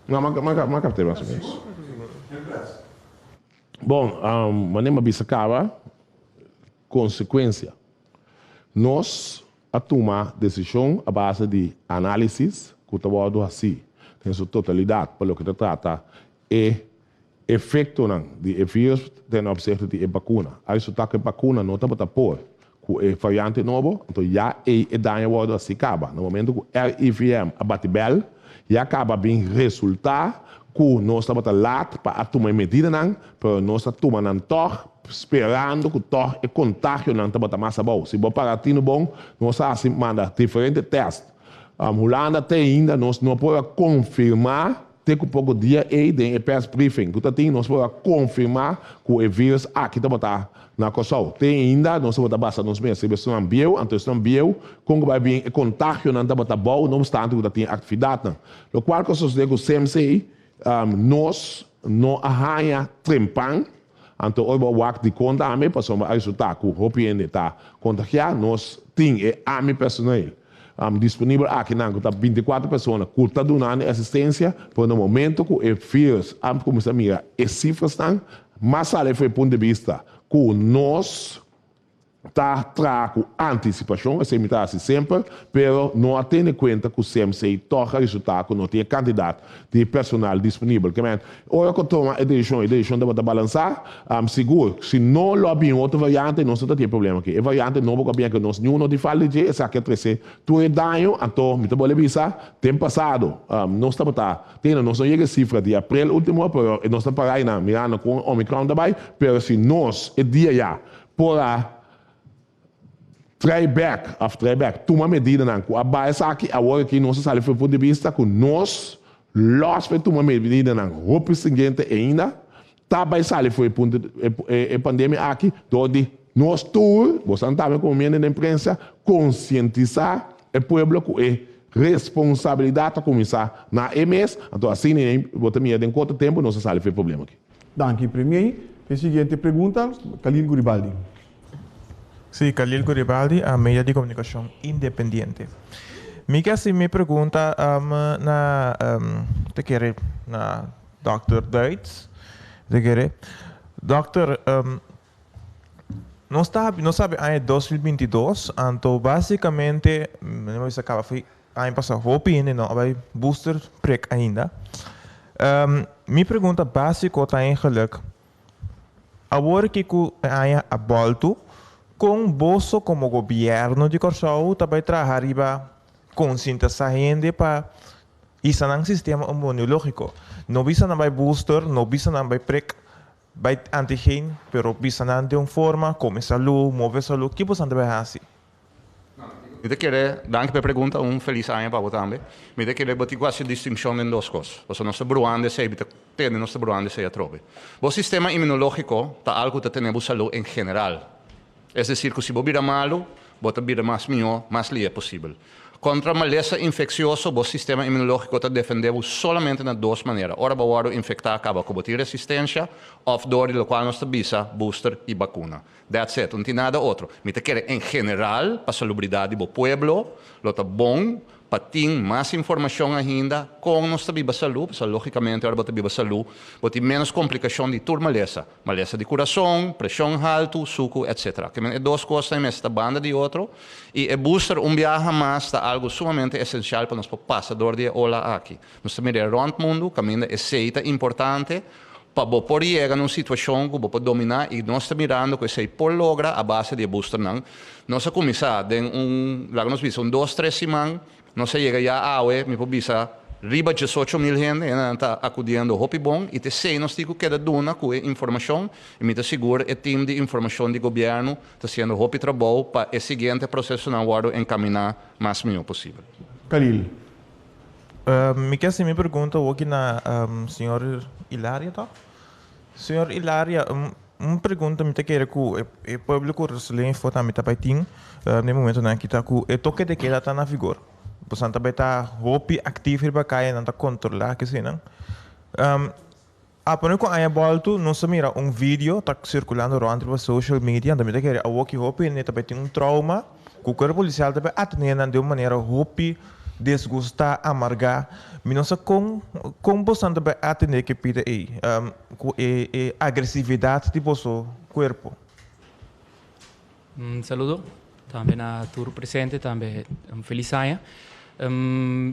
No, m'a capté mas o menos. Bon, manera m'a bisa caba, consecuencia. Nos a tuma decision a base di análisis cu ta wordo haci den su totalidad pa loke ta trata e efectonan di e virus ten opzichte di e vacuna. A resulta cu e vacuna no tabata por cu e variante nobo, anto ya ei e daño wordo haci caba. Na momento cu RIVM a bati bel, ya caba bin resulta cu nos tabata laat pa a tuma e medidanan, pero nos a tuma nan tog, sperando cu tog e contagionan tabata mas abou. Si bo para tino bon, nos a haci manda diferente test. Hulanda te ainda nos no por a confirma. Te ku poko dia ei den e persbriefing ku ta tin nos por a konfirmá ku e virus aki tabata na Kòrsou. Te ainda nos tabata basa nos mes riba esnan bieu, anto esnan bieu kon ku bai bin e kontagionan tabata bou no obstante ku ta tin aktividatnan. Lokual ku a sosodé ku CMC nos no a haña trempan, anto ora bo a wak dikon tambe pasobra a resultá ku hopi hende ta kontagiá nos tin e ami personeel disponibel akinan ku ta 24 persona ku ta dunando e asistensia, pero na momento ku e virus a kuminsá mira e sifrasnan mas sali for e punto di bista ku nos ta traha ku antisipashon, esei mi ta hasi semper, pero no a tene kuenta ku CMC tòg a resultá ku no tin e kantidat di personal disponibel. Ke men, ora ku tuma e desishon, e desishon tabata balansá, sigur, si no lo a bin otro variante, nos no ta tin e problema aki. E variante nobo ku a bin aki, nos niun no tin falta di dje, esaki a trese tur e daño, anto mi ta bolbe bisa, den pasado nos tabata tene, nos no yega e sifra di aprel último, pero nos ta para einan mirando kon Omicron ta bai, pero si nos e dia ya por a trai bek of trai bek, tuma medidanan ku a bai esaki, awor aki nos a sali for e punto di bista ku nos los pa e tuma medidanan hopi stringente ainda, ta bai sali for e punto e pandemia aki dor di nos tur, bosan tambe komo miembro den prensa, konsientisá e pueblo ku e responsabilidat ta kuminsá na e mes, anto asina bo ta mira den korto tempu nos a sali for e problema aki. Danki, Premier. E siguiente pregunta, Khalil Guribaldi. Sí, Khalil Guribaldi, a media di komunikashon independiente. Mi ke hasi mi pregunta na ta kere na dòkter Duits, ta kere. Dòkter, nos ta nos sabi aña 2022, anto basikamente, mi no bisa kaba fi Aña pasá hopi hende no a bai booster prik ainda. Mi pregunta básiko ta eigenlijk, awor ki ku e aña a bòltu, kon boso komo gobièrnu di Kòrsou ta bai traha riba konsientisá hende pa hisa nan sistema inmunológiko? No bisa nan bai booster, no bisa nan bai prik, bai antigen, pero bisa nan den un forma, kome salú, move salú, ki boso nan ta bai hasi? Mi ta kere, danki pa e pregunta, un felis aña pa bo tambe. Mi ta kere bo tin ku hasi distinshon den dos kos. Pasobra nos ta bruando esei, mi ta tende nos ta bruando esei atrobe. Bo sistema inmunológiko ta algu ku ta tene bo salú en general. Es desir ku si bo bira malu, bo ta bira mas mihó mas lihe posibel. Kontra malesa infeksioso, bo sistema inmunológiko ta defendé bo solamente na dos manera, ora bo wòrdu infektá kaba ku bo tin resistensha òf dor di lokual nos ta bisa booster i bakuna. That's it, no tin nada otro. Mi ta kere en general pa salubridad di bo pueblo lo ta bon pa tin mas informacion ainda con nos ta biba salud, pasobra logicamente ora bo ta biba salud bo tin menos complicacion di tur malesa, malesa di curason, presion haltu, sucu etc. Ke men e dos cosnan mester ta banda di otro y e booster un biaha mas ta algo sumamente esencial pa nos por pasa door di e ola aki. Nos ta mira rond mundo caminda esey ta importante. Pa bo por yega na un situashon ku bo por dominá i nos ta mirando ku esei por logra a base di e boosternan. Nos a kuminsá den un, laga nos bisa, un dos, tres siman, nos a yega ya awe, mi por bisa, riba 18.000 hende, hendenan ta akudiendo hopi bon i ta esei nos tin ku keda duna ku e informashon i mi ta sigur e tim di informashon di gobièrnu ta hasiendo hopi trabou pa e siguiente prosesonan wòrdu enkaminá mas mihó posibel. Khalil. Mi ke hasi mi pregunta awoki na señor Ilaria tok. Señor Ilaria, un pregunta mi ta kere ku e pueblo Kurasoleño tambe ta bai tin den momentonan aki ta ku e toke de keda ta na vigor. Boso ta bai ta hopi aktivo riba kaya, nan ta kontrolá kesinan. A pone ku aña bòltu nos a mira un video ta sirkulando rònt riba social media, anto mi ta kere awoki hopi hende ta bai tin un trauma ku kuerpo polisial ta bai atendé nan den un manera hopi desgustá, amargá. Mi no sa kon kon bosonan ta bai atendé ke pida ei ku e e agresividat di boso kuerpo. Un saludo tambe na tur presente, tambe un felis aña.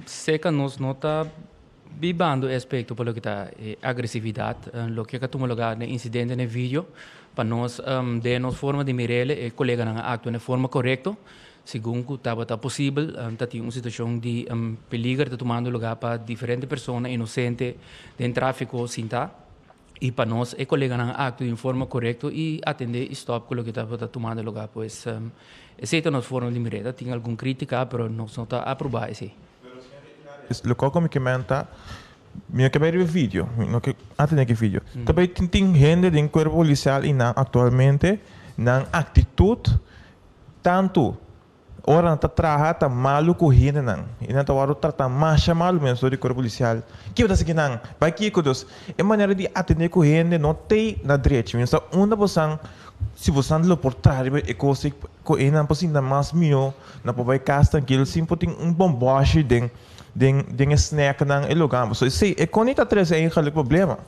Seca nos no ta bibando e aspecto pa loke ta e agresividad, loke a tuma lugar den incidente den video, pa nos den nos forma di mirele e coleganan a actua den forma corecto, segun cu tabata posibel, ta tin un situacion di peliger ta tumando lugar pa diferente persona inocente den trafico sinta. Y pa nos e coleganan a actua di un forma corecto y atende y stop cu loke tabata tumando lugar. Pues esey ta nos forma di mir'e. Ta tin algun critica pero nos no ta aproba esey. Loke cu mi ke menta, Mi no ke bai riba e video, mi no ke atende ki video. Ta bai tin tin hende den kuerpo polisial i nan aktualmente nan aktitut tantu ora nan ta traha ta malu ku hendenan i nan ta wòrdu trata masha malu mes dor di kuerpo polisial. Kiko ta hasi kinan? Bai kiko? Dus e manera di atende ku hende no t'ei na drechi. Mi no sa unda bosan si bosan lo por traha riba e kos ei ku hendenan por sinta mas mihó, nan por bai kas trankil sin por tin un bòmbòshi den Den den e snacknan e lugar. Pasobra esei e kon i ta trese eigenlijk problema.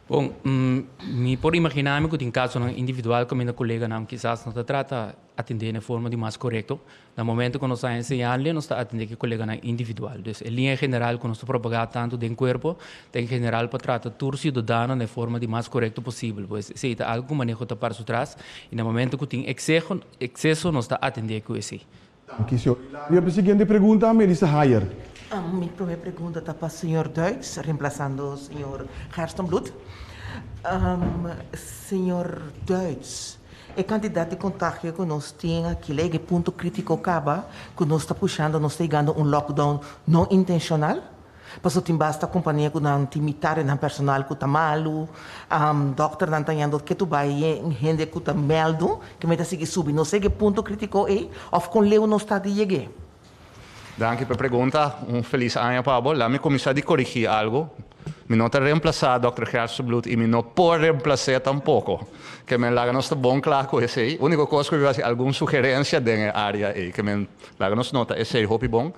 Bon, mi por imaginá mi ku tin kasonan individual kaminda koleganan kisas no ta trata atendé na e forma di mas korekto. Na momento ku nos ta enseñando nos ta atendé ku e koleganan individual. Dus e liña general ku nos ta propagá tantu den kuerpo ta en general pa trata tur siudadano na e forma di mas korekto posibel. Pues esei ta algu ku maneho ta para su tras i na momento ku tin ekseso nos ta atendé ku esei. Danki, señor Hilario. E siguiente pregunta, Melissa Hayer. Mi prome pregunta ta pa señor Duits, reemplasando señor Gerstenbluth. Señor Duits, e kantidat di kontagio ku nos tin aki lei e punto kritiko kaba ku nos ta pushando, nos ta yegando un lockdown no intenshonal? Pasobra tin basta kompania ku nan tin mitar di nan personal ku ta malu, dòkternan ta yendo ketu bai hende ku ta mèldu, ke mester sigui subi. Nos yega e punto kritiko ei òf kon leu nos ta di yeg'é? Danki pa e pregunta. Un felis aña pa bo. Laat mi kuminsá di korigí algu. Mi no ta reemplasá dòkter Gerstenbluth i mi no por reemplas'é tampoko. Ke men laga nos ta bon kla ku esei. Úniko kos ku mi por hasi algun sugerensia den e área ei. Ke men laga nos nota esei hopi bon.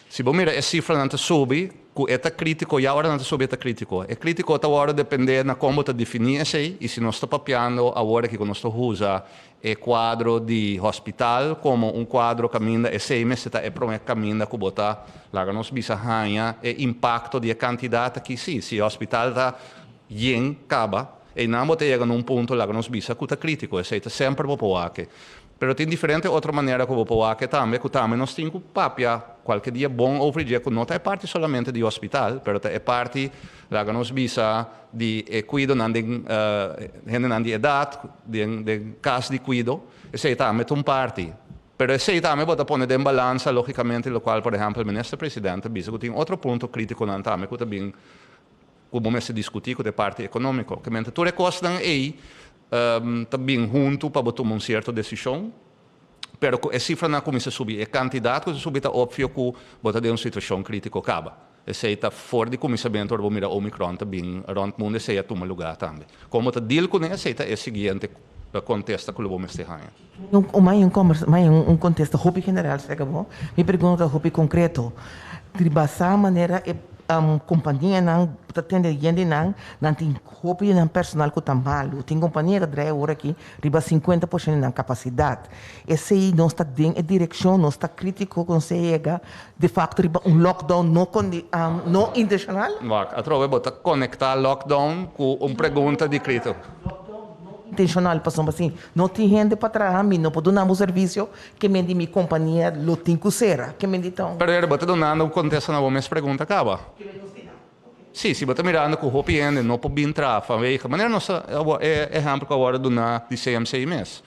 Si bo mira e sifranan ta subi, ku e ta krítiko, ya ora nan ta subi e ta krítiko. E krítiko ta wòrdu dependé na kon bo ta definí esei i si nos ta papiando awor aki ku nos ta usa e kuadro di hòspital komo un kuadro kaminda esei mester ta e promé kaminda ku bo ta laga nos bisa haña e impakto di e kantidat aki. Sí, si e hòspital ta yen kaba, einan bo ta yega na un punto laga nos bisa ku ta krítiko. Esei ta semper bo por wak. Pero tin diferente otro manera ku bo por wak e tambe, ku tambe nos tin ku papia kualke dia bon over dje ku no ta e parti solamente di hospital, pero ta e parti, laga nos bisa, di e kuidonan den hendenan di edat, den den kas di kuido, esei tambe ta un parti. Pero esei tambe bo ta pone den balansa logicamente lokual por ehempel Minister President ta bisa ku tin otro punto kritikonan tambe ku ta bin ku bo mester diskutí ku ta e parti ekonómiko. Ke mente tur e kosnan ei ta bin huntu pa bo tuma un sierto desishon, pero ku e sifranan a kuminsá subi, e kantidat ku ta subi ta opvio ku bo ta den un situashon krítiko kaba. Esei ta for di kuminsamentu ora bo mira Omicron ta bin rònt mundu, esei a tuma lugá tambe. Kon bo ta deal kuné esei ta e siguiente kontesta ku lo bo mester haña. Mai un kontesta hopi general sega bo. Mi pregunta ta hopi konkreto. Riba sa manera e kompanianan ta tende hendenan, nan tin hopi di nan personal ku ta malu. Tin kompania ta drai awor aki riba 50% di nan kapasidat. Esei nos ta den e direkshon, nos ta kritiko ku nos a yega de fakto riba un lockdown no no intenshonal. Wak, atrobe bo ta konektá lockdown ku un pregunta di kritiko. Intenshonal pasobra si no tin hende pa traha mi no por duna bo servisio ke men di mi kompania lo tin ku sera ke men di ta un. Pero eri bo ta dunando un kontesta na bo mes pregunta kaba? Si, si bo ta mirando ku hopi hende no por bin traha vanwege manera nos ta e ehèmpel ku a wòrdu duna di CMC mes.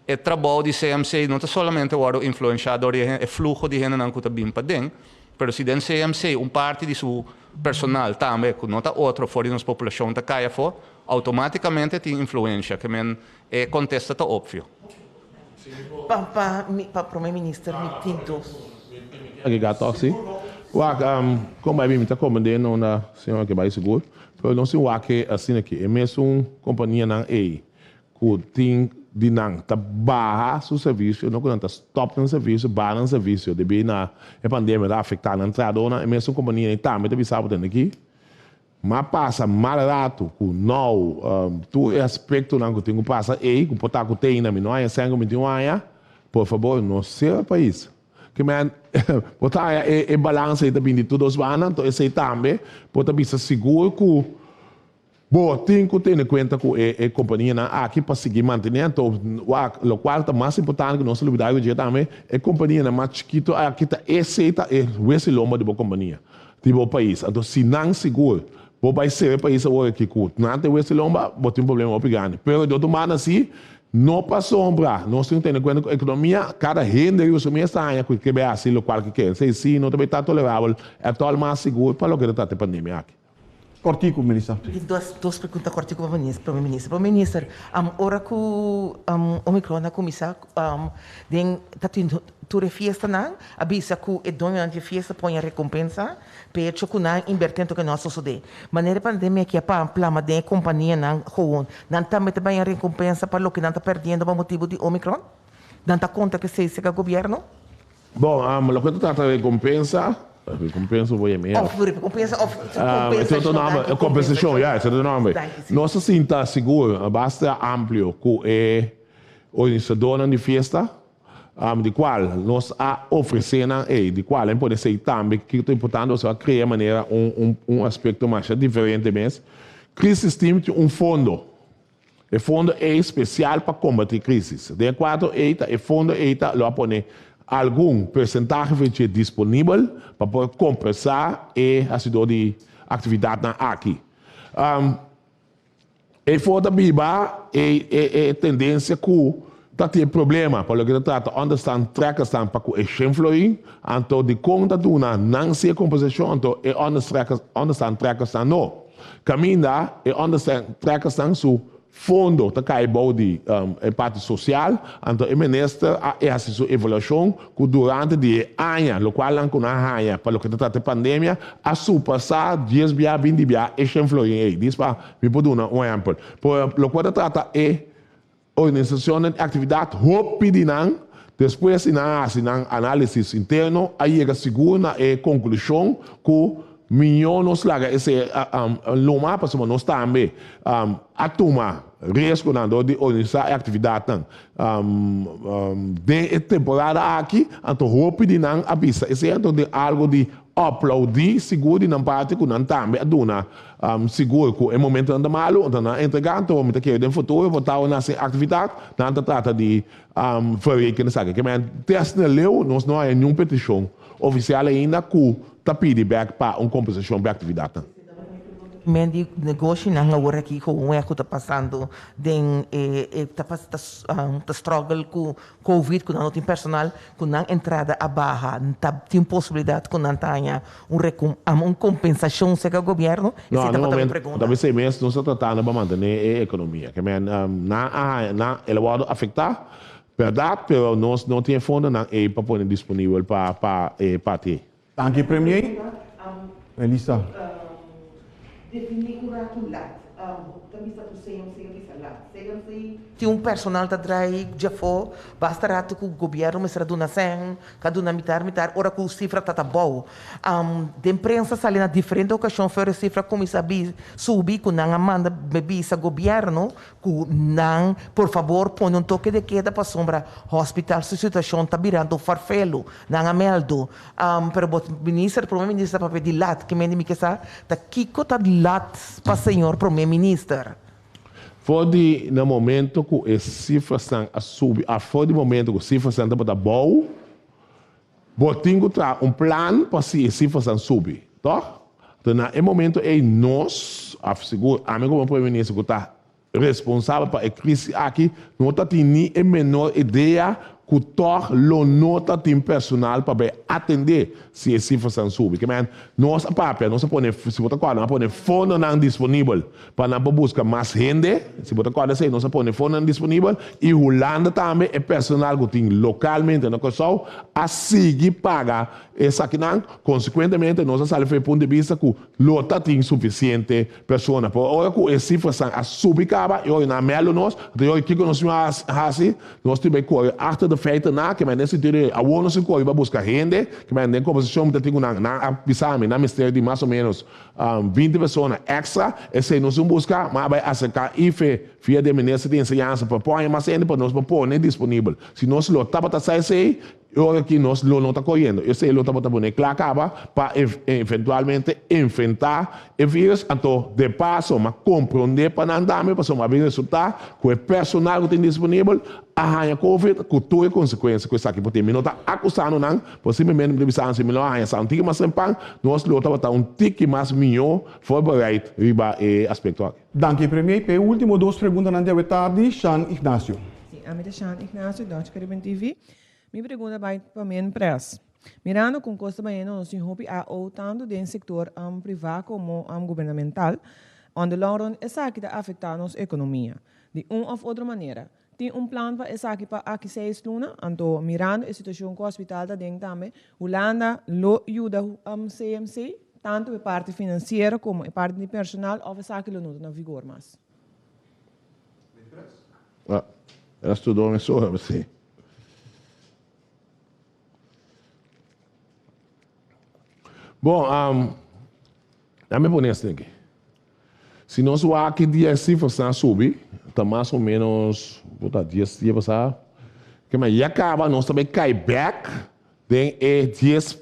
E trabou di CMC no ta solamente wòrdu influenshá dor di e fluho di hendenan ku ta bin paden, pero si den CMC un parti di su personal tambe ku no ta otro for di nos populashon ta kai afó, Automáticamente tin influencia, ke men e contesta ta obvio. Pa pa mi pa prome minister mi tin dos. Agregá tòg si. Wak, kon bai mi ta komprendé no na señora ke bai sigur, pero nos tin wak e asina aki, e mesun kompanianan ei ku tin di nan ta baha su servisio, no ku nan ta stòp nan servisio, baha nan servisio debí na e pandemia ta afektá nan trahadónan, e mesun kompania ei tambe ta bisa bo tende aki. M'a pasa mal ratu ku nou tur e aspektonan ku tin ku pasa ei ku por ta ku teina mi no haña sèn ku mi tin un haña, por fabor no sera pais. Ke men bo ta haña e balansa ei ta bini di tur dos banda, anto esei tambe bo ta bisa sigur ku bo tin ku tene kuenta ku e kompanianan aki pa sigui mantené anto wak lokual ta mas importante ku nos ta lubida riba dje tambe e kompanianan mas chikitu aki ta esei ta e hues i lomba di bo kompania. Di bo pais. Anto si nan sigur bo bai sera e pais awor aki ku nan ta weste lomba, bo tin problema hopi grandi. Pero di otro banda si, No pasobra nos tin ku tene kuenta ku ekonomia, kada hende riba su mes ta haña ku e ke bai hasi lokual ke ke. Esei si no ta bai ta tolerabel ètòl mas sigur pa loke ta trata e pandemia aki. Kòrtiku, Melissa. Mi tin dos dos pregunta kòrtiku pa minis prome minister. Prome minister, ora ku Omicron a kuminsá den ta tin tur e fiestanan a bisa ku e doñonan di e fiesta poña rekompensa Pecho cu nan inberti anto ke no a sosode. Manera e pandemia aki a plama den e companianan gewoon, nan tambe ta baña recompensa pa loke nan ta perdiendo pa motibo di Omicron? Nan ta conta cu esey cerca gobierno? Bon, loke ta trata recompensa, recompensa voy a mira. Of recompensa of compensacion, danki, Compensacion, ya, esey ta e nomber. Danki, si. Nos ta sinta sigur basta amplio cu e organisadornan di fiesta. Di cual nos a ofrece nan ey, di cual en pone esey tambe, kico ta importante nos a crea manera un un aspecto masha diferente mes. Crisis Team tin un fondo, e fondo ey special pa combati crisis. Den e cuadro ey ta e fondo ey ta lo a pone algun percentahe for dje disponibel pa por compensa e hacidor di actividadnan aki. Eyfo ta biba e e tendencia cu ta tin problema pa loke ta trata onderstand trekkersnan pa cu e shen florin, anto dicon ta duna nan si e compensacion anto e onderstand trekkersnan no. Caminda e onderstand trekkersnan su fondo ta cay bou di e parti social, anto e minister a e haci su evaluacion ku durante di e aña lokual nan ku nan a haña pa loke ta trata e pandemia a surpasá dies bia binti bia e shen florin ei. Dis pa mi por duna un ehèmpel. Por lokual ta trata e organisashonnan di aktividat hopi di nan despues di nan a hasi nan análisis interno a yega sigur na e konklushon ku mihó nos laga esei luma pasobra nos tambe a tuma riesgonan dor di organisá e aktividatnan Den e temporada aki, anto hopi di nan a bisa esei anto den algo di aplaudí sigur di nan parti ku nan tambe a duna sigur ku e momentonan ta malu, anto nan a entregá, anto mi ta kere den futuro por ta nan hasi aktividat, nan ta trata di verrekenen esaki. Ke men te asina leu nos no haña niun petishon ofisial ainda ku ta pidi bèk pa un kompensashon pa e aktividatnan. Men di negoshinan awor aki gewoon wea ku ta pasando den e e ta ta ta struggle ku covid ku nan no tin personal ku nan entrada a baha ta tin posibilidat ku nan ta haña un rekom un kompensashon serka gobièrnu? No, Esei na tabata mi momento pregunta. ta bisei mes nos ta tratando pa mantené e ekonomia. Ke men nan a haña nan el a wòrdu afektá bèrdat pero nos no tin e fondonan ei pa pone disponibel pa pa e parti ei. Danki Premier. Elisa. Definí un ratu lat. Ta bisa ku CMC a bisa lat. CMC tin un personal ta drai djafó basta ratu ku gobièrnu mester a duna sèn, ka duna mitar mitar ora ku sifra ta ta bou. Den prensa sali na diferente okashon for e sifra kuminsá subi ku nan a manda bisa gobièrnu Ku nan, por fabor pone un toke de keda pasobra hospital su situashon ta birando farfelu. Nan a mèldu. Pero bo minister, prome minister ta papia di lat. Ke mende mi ke sa ta kiko ta lat pa señor prome minister? For di na momento ku e sifrasnan a subi a for di momento ku sifrasnan tabata abou, bo tin ku traha un plan pa si e sifrasnan subi, tòg? Enton na e momento ei nos, af sigur ami komo prome minister ku ta responsabel pa e krisi aki, no ta tin ni e menor idea ku tòg lo no ta tin personal pa bai atendé si e sifrasnan subi. Ke men, nos a papia, nos a pone, si bo ta kòrda, nos a pone fondonan disponibel pa nan por buska mas hende, si bo ta kòrda esei, nos a pone fondonan disponibel i Hulanda tambe e personal ku tin lokalmente na Kòrsou a sigui paga Esakinan, konsekuentemente, nos a sali for e punto di bista ku lo ta tin sufisiente persona. Pero ora ku e sifrasan a subi kaba, e ora nan a mèldu nos, anto e ora kiko nos tin a hasi? Nos tin bai kore achter de feiten na, ke men den sentido di awor nos tin kore bai buska hende, ke men den kombersashon mi ta tin ku nan, nan a bisa mi nan mester di mas o ménos 20 persona èkstra, esei nos tin buska, ma a bai aserká IFE via di e minister di enseñansa pa por haña mas hende pa nos por pone disponibel. Si nos lo tabata sa esei, E ora aki nos lo no ta koriendo. Esei lo tabata pone kla kaba pa eventualmente enfrentá e virus. Anto de paso m'a komprondé pa nan tambe pasobra m'a bin resultá ku e personal ku tin disponibel a haña covid ku tur e konsekuensia ku esaki por tin. Mi no ta akusando nan, pero simplemente mi ta bisa nan si mi lo a haña sa un tiki mas trempan nos lo tabata un tiki mas mihó voorbereid riba e aspekto aki. Danki Premier. P'e ultimo dos preguntanan di awe tardi, Shan Ignacio. Ami ta Shan Ignacio, Dutch Caribbean TV. Mi pregunta bai pa Min Pres. Mirando con cos ta bayendo nos tin hopi AO tanto den sector priva como gubernamental, on the long run esaki ta afecta nos economia di un of otro manera. Tin un plan pa esaki pa aki seis luna? Anto mirando e situacion cu hospital ta den tambe, Hulanda lo yuda CMC tanto e parti financiero como e parti di personal of esaki lo no ta na vigor mas? Ah, el a mesora, sí. Bon, um, dame pone asina aki. Si nos wak ki dia e sifrasnan a subi, ta mas o menos, por ta dies dia pasá, ke men ya kaba nos ta bai kai bèk den e dies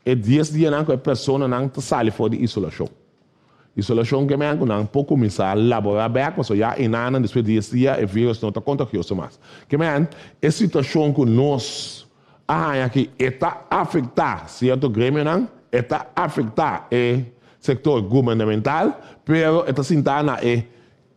e dies dianan ku e personanan ta sali for di isolashon. Isolashon ke men ku nan por kuminsá laborá bèk pasobra ya enanan despues di dies dia e virus no ta kontagioso mas. Ke men e situashon ku nos a haña aki e ta afektá sierto gremionan, e ta afektá e sektor gubernamental, pero e ta sintá na e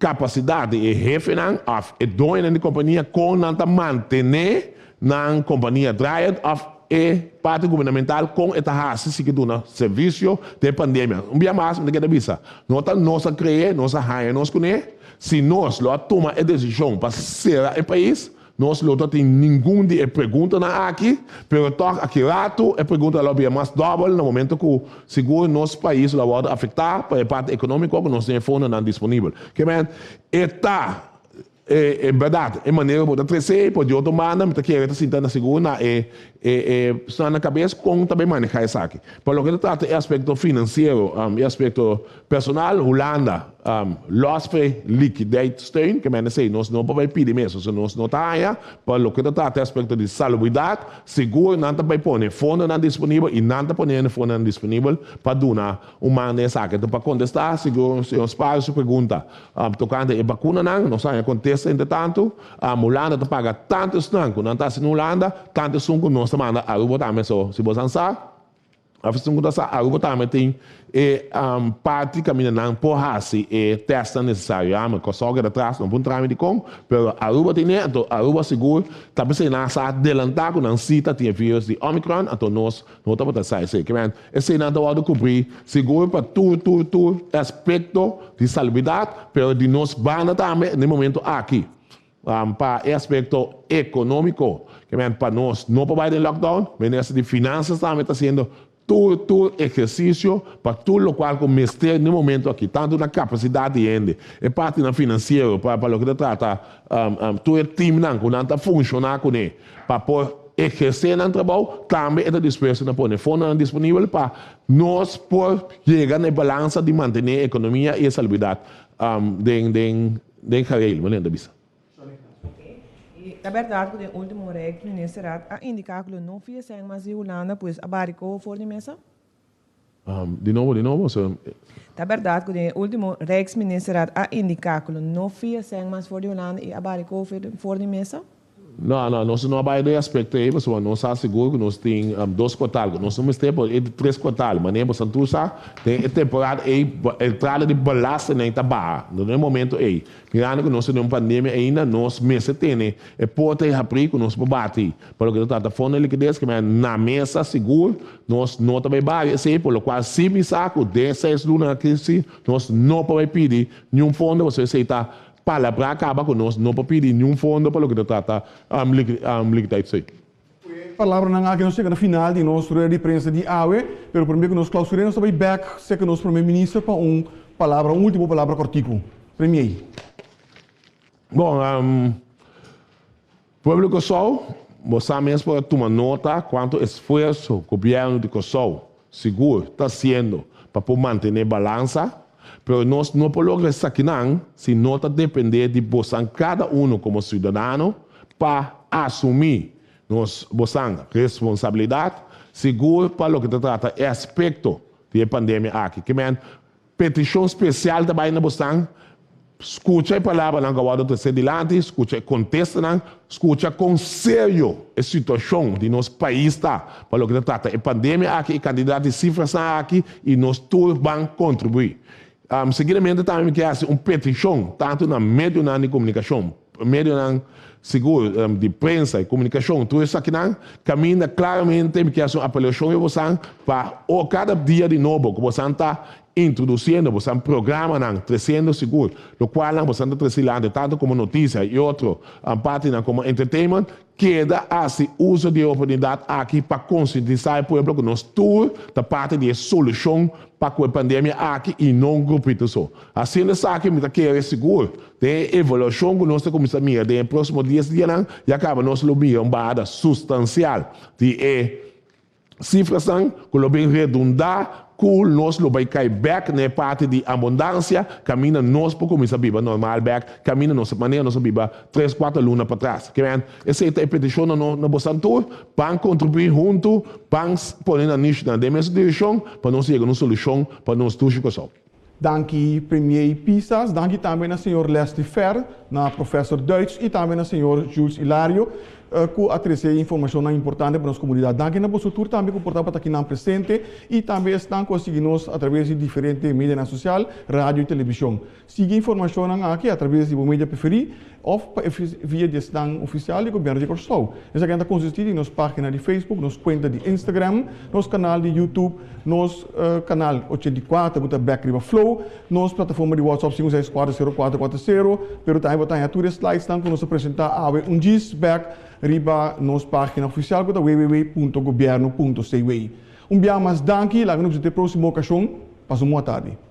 kapasidat di e hefenan òf e doñonan di kompania kon nan ta mantené nan kompania draaiend òf e parti gubernamental kon e ta hasi si ke duna servisio den pandemia. Un bia mas mi ta keda bisa, no ta nos a kre'é, nos a haña nos kuné, si nos lo a tuma e desishon pa sera e pais, Nos lo ta tin ningun di e preguntanan aki, pero tòg aki ratu e pregunta lo bira mas dòbel na momento ku sigur nos pais lo a wòrdu afektá pa e parti ekonómiko ku nos tin e fondonan disponibel. Ke men, e ta e bèrdat e manera ku bo ta tres'é, por di otro banda mi ta kere ta sinta na sigur na e e esnan na kabes kon ta bay manehá esaki. Pa loke ta trata e aspekto finansiero e aspekto Personal Hulanda los fe liquideitsteun, ke mende esei nos no por bai pidi mes, osea nos no ta haña, pa loke ta trata e aspekto di salubridat, sigur nan ta bai pone fondonan disponibel i nan ta poniendo fondonan disponibel pa duna un man den esaki. Enton pa kontestá sigur señor Spario su pregunta tokante e bakunanan, nos a haña kontesta entretantu, Hulanda ta paga tantu esnan ku nan ta hasi na Hulanda, tantu esun ku nos ta manda Aruba tambe, so si boso a sa. Esun ku ta sa Aruba tambe tin e parti kaminda nan por hasi e tèstnan nesesario. Ya, mi Kòrsou keda tras, no por un trami dikon, pero Aruba tin e, anto Aruba sigur ta p'esei nan a sa adelantá ku nan si ta tin e virus di Omicron, anto nos no tabata sa esei. Ke men, eseinan ta wòrdu kubrí sigur pa tur tur tur aspekto di salubridat, pero di nos banda tambe na e momento aki. Pa e aspekto ekonómiko, ke men pa nos no por bai den lockdown, Minister di Finansas tambe ta hasiendo tur tur ehersisio pa tur lokual ku mester den momento aki, tantu na kapasidat di hende, e partinan finansiero pa pa loke ta trata tur e teamnan ku nan ta funshoná kuné pa por ehersé nan trabou, tambe e ta dispuesto na pone fondonan disponibel pa nos por yega na e balansa di mantené e ekonomia i e salubridat den den Den gareel, manera ta bisa. I ta bèrdat ku den último Rijksministerraad a indiká ku lo no fia sèn mas di Hulanda, pues a bari koho for di mesa? Di nobo, di nobo? Ta bèrdat ku den e último Rijksministerraad a indiká ku lo no fia sèn mas for di Hulanda i a bari koho for di mesa? No, no, nos no a bai den e aspecto ei, pasobra nos sa sigur cu nos tin dos kwartal, cu nos no mester por e di tres kwartal. Manera bo san tur sa, den e temporada ei entrada di belastingnan ta baha. Enton den e momento ei, mirando cu nos ta den un pandemia ainda, nos mester tene e porta ei habrí cu nos por bati. Pa loke ta trata fondo di likides, ke na mesa sigur nos no ta bai bari esei, por locual si mi sa cu den e seis lunanan aki si nos no por bai pidi niun fondo, pasobra esei ta Palabrá kaba ku nos no por pidi niun fondo pa loke ta trata liquiditeitssteun. Ku e palabranan aki nos yega na final di nos rueda di prensa di awe, pero promé ku nos klausur'é nos ta bai bèk serka nos promé minister pa un palabra, un último palabra kòrtiku. Premier. Bon, pueblo di Kòrsou, bo sa mes por a tuma nota kuantu esfuerso gobièrnu di Kòrsou sigur ta hasiendo pa por mantené balansa, pero nos no por logra esakinan si no ta dependé di bosan kada uno komo siudadano pa asumí nos bosan responsabilidat, sigur pa loke ta trata e aspekto di e pandemia aki. Ke men Petishon spesial ta bai na bosnan, skucha e palabranan ku a wòrdu tresé dilanti, skucha e kontestanan, skucha kon serio e situashon di nos pais ta pa loke ta trata e pandemia aki, e kantidat di sifrasnan aki i nos tur ban kontribuí. Seguidamente tambe mi ke hasi un petishon tantu na medionan di komunikashon, medionan. sigur di prensa i komunikashon, tur esakinan kaminda klaramente mi ke hasi un apelashon riba bosan pa o kada dia di nobo ku bosan ta introdusiendo bosan programanan tresiendo sigur lokualnan bosan ta tresi lante tantu komo notisia i otro partinan komo entertainment. Keda hasi uso di e oportunidat aki pa konsientisá e pueblo ku nos tur ta parti di e solushon pa ku e pandemia aki i no un grupito so. Hasiendo esaki mi ta kere sigur den e evaluashon ku nos ta kuminsá mira den e próksimo dies dianan ya kaba nos lo mira un bahada sustansial di e Sifrasnan ku lo bin redundá ku nos lo bai kai bèk na e parti di abundansia kaminda nos por kuminsá biba normal bèk, kaminda nos manera nos a biba tres kuater luna patras. Ke men, esei ta e petishon na nos na bosan tur, ban kontribuí huntu, ban pone nan nishnan den mesun direkshon pa nos yega na un solushon pa nos dushi Kòrsou. Danki Premier Pisas, danki tambe na señor Leslie Fer, na Professor Duits y tambe na señor Jules Hilario cu a trece informacionnan importante pa nos comunidad. Danki na boso tur tambe cu por tabata akinan presente y tambe esnan cu a sigui nos a traves di diferente medianan social, radio y television. Sigui informacionnan aki a traves di bo media preferi of pa via di esnan oficial di Gobierno di Corsou. Esakinan ta consisti di nos pagina di Facebook, nos cuenta di Instagram, nos canal di YouTube, nos canal 84 cu ta bek riba Flow, nos plataforma di WhatsApp 5640440, pero tambe bo ta haña tur e slidesnan cu nos a presenta awe un djis bek riba nos pagina oficial cu ta www.gobierno.cw. Un bia mas danki, laga nos bisita e proximo ocasion. Pasa un bon atardi.